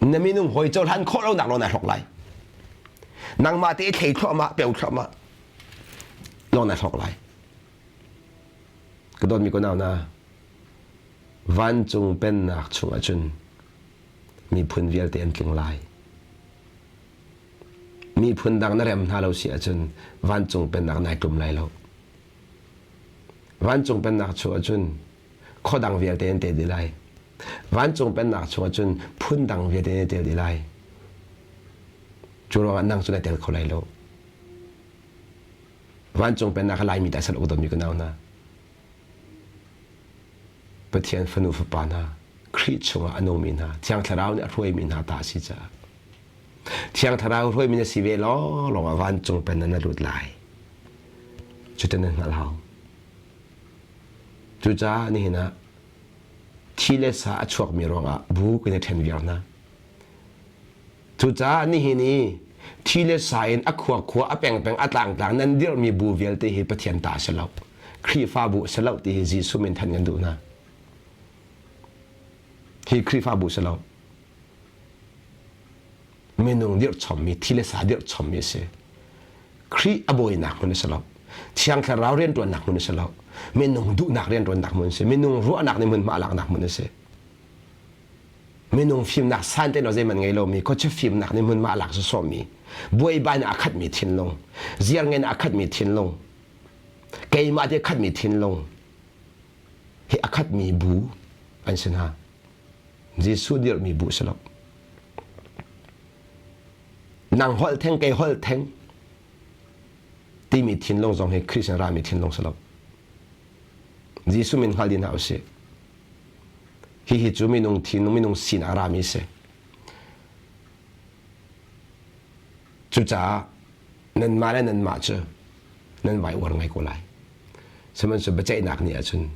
Na minung hawi cohlan khawh lonak lawng nai hlawk lai. Nangmah te i thlei thluahmah, peu thluahmah lawng nai hlawk lai. Ka dawtmi ko nau na vancung pennak chungah cun miphun vialte an tling lai. Miphun dang na rem hna lo si ahcun vancung pennak nai tlum lai lo. Vancung pennak chung ahcun khuadang vialte an tel dih lai. Vancung pennak chung ahcun phun dang vialte an tel dih lai. Cu ruangah nang cu na tel kho lai lo. Vancung pennak a Laimi dah sal uk dawtmi ka nau hna. Pathian fanu fapa hna, Khrih chungah a nungmi hna, Thiang Thlarau nih a hruaimi hna ta a si caah Thiang Thlarau hruaimi na si ve lawnglawng ah vancung pennak na lut lai. Cutin nan hngalh hau. Cucaah nihin ah thi le sa a chuakmi ruangah bu kan i ṭhen viar hna. Cucaah nihin i thi le sa in a khua khua a pengpeng a tlangtlang nan dirhmi bu vialte hi Pathian ta a si lo. Khrihfabu a si lo ti hi Jesuh min thanh kan duh hna. Hi Khrihfabu si lo. Minung dirh chommi, thi le sa dirh chommi a si. Khrih a bawinak hmun a si lo. Thiang Thlarau rianṭuannak hmun a si lo. Minung duhnak rianṭuannak hmun a si. Minung ruahnak nih hmunhma laknak hmun a si. Minung fimnak san te lo zeihmanh ngei lomi, khuachia fimnak nih hmunhma a lak sawsawhmi, buaibai in a khatmi thinlung, ziarngen a khatmi thinlung, keimah ti a khatmi thinlung hi a khatmi bu an si hna. Jesuh dirhmi bu si lo. Nang holh theng kei holh theng timi thinlung zong hi Christian rami thinlung si lo. Jesuh min hngal dih hna usih. Hihi cu minung thinlung minung sinak rami si. Cucaah nanmah le nanmah cu nan vai uar ngai ko lai. Sihmanhsehlaw biaceihnak ni ahcun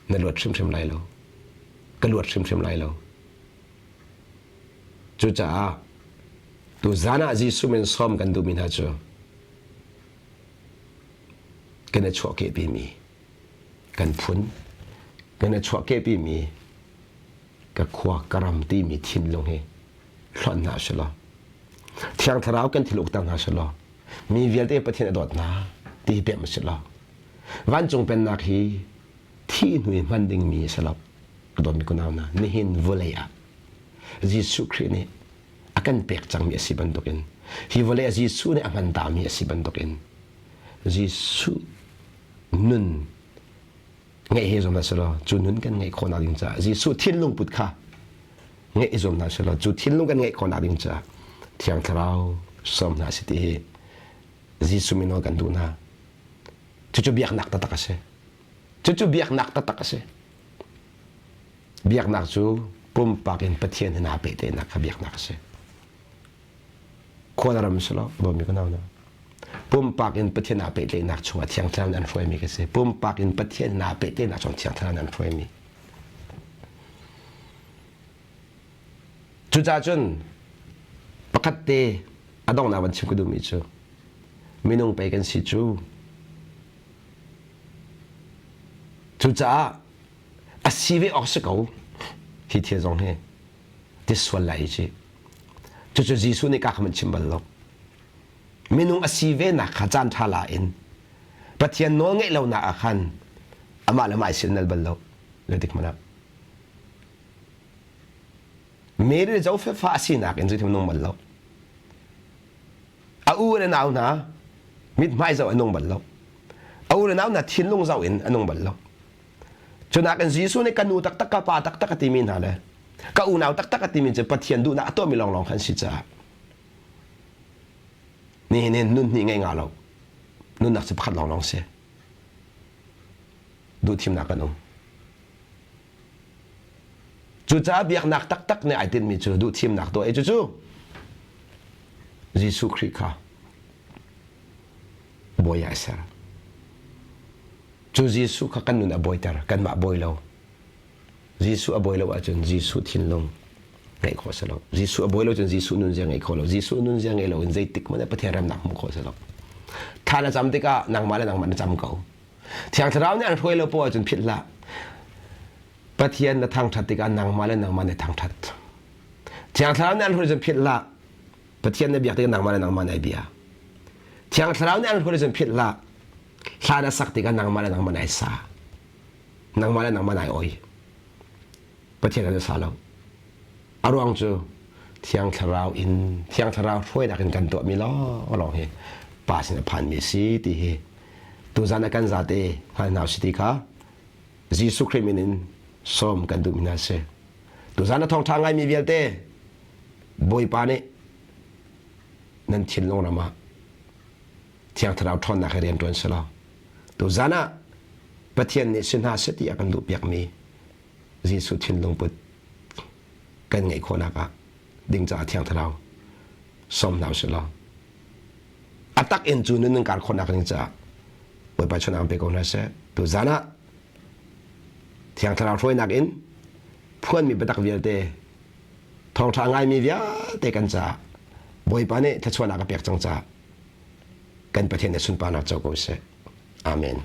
na luat hrimhrim lai lo. Ka luat hrimhrim lai lo. Cucaah tuzan ah Jesuh min sawm kan duhmi hna cu kan i chuahkehpimi kan phun kan i chuahkehpimi ka khua ka ram timi thinlung hi hlonh hna sih law Thiang Thlarau kan thil ukter hna sih law mi vialte Pathian a dawt hna ti hi pemh sih law vancung pennak hi thi hnu i hman dingmi a si lo ka dawtmi kunau hna nihin vawlei ah Jesuh Khrih nih a kan pek cangmi a si bantukin hi vawlei ah Jesuh nih a hman tami a si bantukin Jesuh nun ngeih hi zuam hna selaw cu nun kan ngeih khawhnak ding caah Jesuh thinlung put kha ngeih i zuam hna selaw cu thinlung kan ngeih khawhnak ding caah Thiang Thlarau sawm hna si ti hi Jesuh min kan duh hna cucu biaknak taktak a si cucu biaknak taktak a si biaknak cu pumpak in Pathian he naa pehtlaihnak kha biaknak a si khua na ram si lo bawmi ka nau na pumpak in Pathian aa pehtlaihnak chungah Thiang Thlarau nih an hruaimi ka si pumpak in Pathian naa pehtlaihnak chung Thiang Thlarau nih an hruaimi cucaah cun pakhat te a donghnak van chim ka duhmi cu minung pei kan si cu cucaah. si ve awk si ko. Hi thil zong hi ti sual lai hi. Cucu Jesuh nih ka kha man chim bal lo. Minung a si ve nak kha caan ṭha la in Pathian nawl ngeih lonak ah khan amah le mah ai silnal bal lo. Zeitik hmanh ah. Mary le Joseph fa a sinak in zeitin nung bal lo. A u le nau hna mithmai zoh a nung bal lo. A u le nau hna thinlung zoh in a nung bal lo. Cunak in Jesuh nih ka nu taktak ka pa taktak a timi hna le ka unau taktak a timi cu Pathian duhnak a tuahmi lawnglawng khan si caah nihin hin nun hnih ngei nga lo nunnak cu pakhat lawnglawng si duhthimnak kan um Cucaah biaknak taktak nih ai tinhmi cu duhthimnak tuah i cucu Jesuh Khrih kha bawi ah a ser. Cu Jesuh kha kan nun a bawiter, kanmah bawi lo. Jesuh a bawi lo ahcun Jesuh thinlung ngeih khawh si lo. Jesuh a bawi lo cun Jesuh nunzia ngeih khawh lo. Jesuh nunzia ngeih lo in zeitik hmanh ah Pathian remnak hmuh khawh si lo. Thla na cam tikah nangmah le nangmah na cam ko. Thiang Thlarau nih an hruai lo poah ahcun philh hlah. Pathian na thangṭhat tikah nangmah le nangmah na thangṭhat. Thiang Thlarau nih an hruai cun philh hlah. Pathian na biak tikah nangmah le nangmah nai bia. Thiang Thlarau nih an hruai cun philh hlah. Hla na sak tikah nangmah le nangmah nai sa. Nangmah le nangmah nai oi. Pathian an sa lo. A ruang cu Thiang Thlarau in Thiang Thlarau hruainak in kan tuahmi lawnglawng hi Pa sin a phanmi si ti hi tuzan a kan zate hngal hna si ti kha Jesuh Khrih min in sawm kan duhmi hna si. Tuzan a thawngṭha ngaimi vialte Bawipa nih nan thinlung ram ah Thiang Thlarau ṭhawnnak he rian ṭuan selaw tuzan ah Pathian nih si hna seh ti a kan duhpiakmi Jesuh thinlung put kan ngeih khawhnak ah ding caah Thiang Thlarau sawm hna usih law a tak in cu nun nan kar khawhnak ding caah Bawipa chawnak pe ko hna seh. Tuzan ah Thiang Thlarau hruainak in phuanmi biatak vialte thawngṭha ngaimi vialte kan caah Bawipa nih thluachuahnak a pek cang caah kan Pathian nih sunparnak co ko seh. Amen.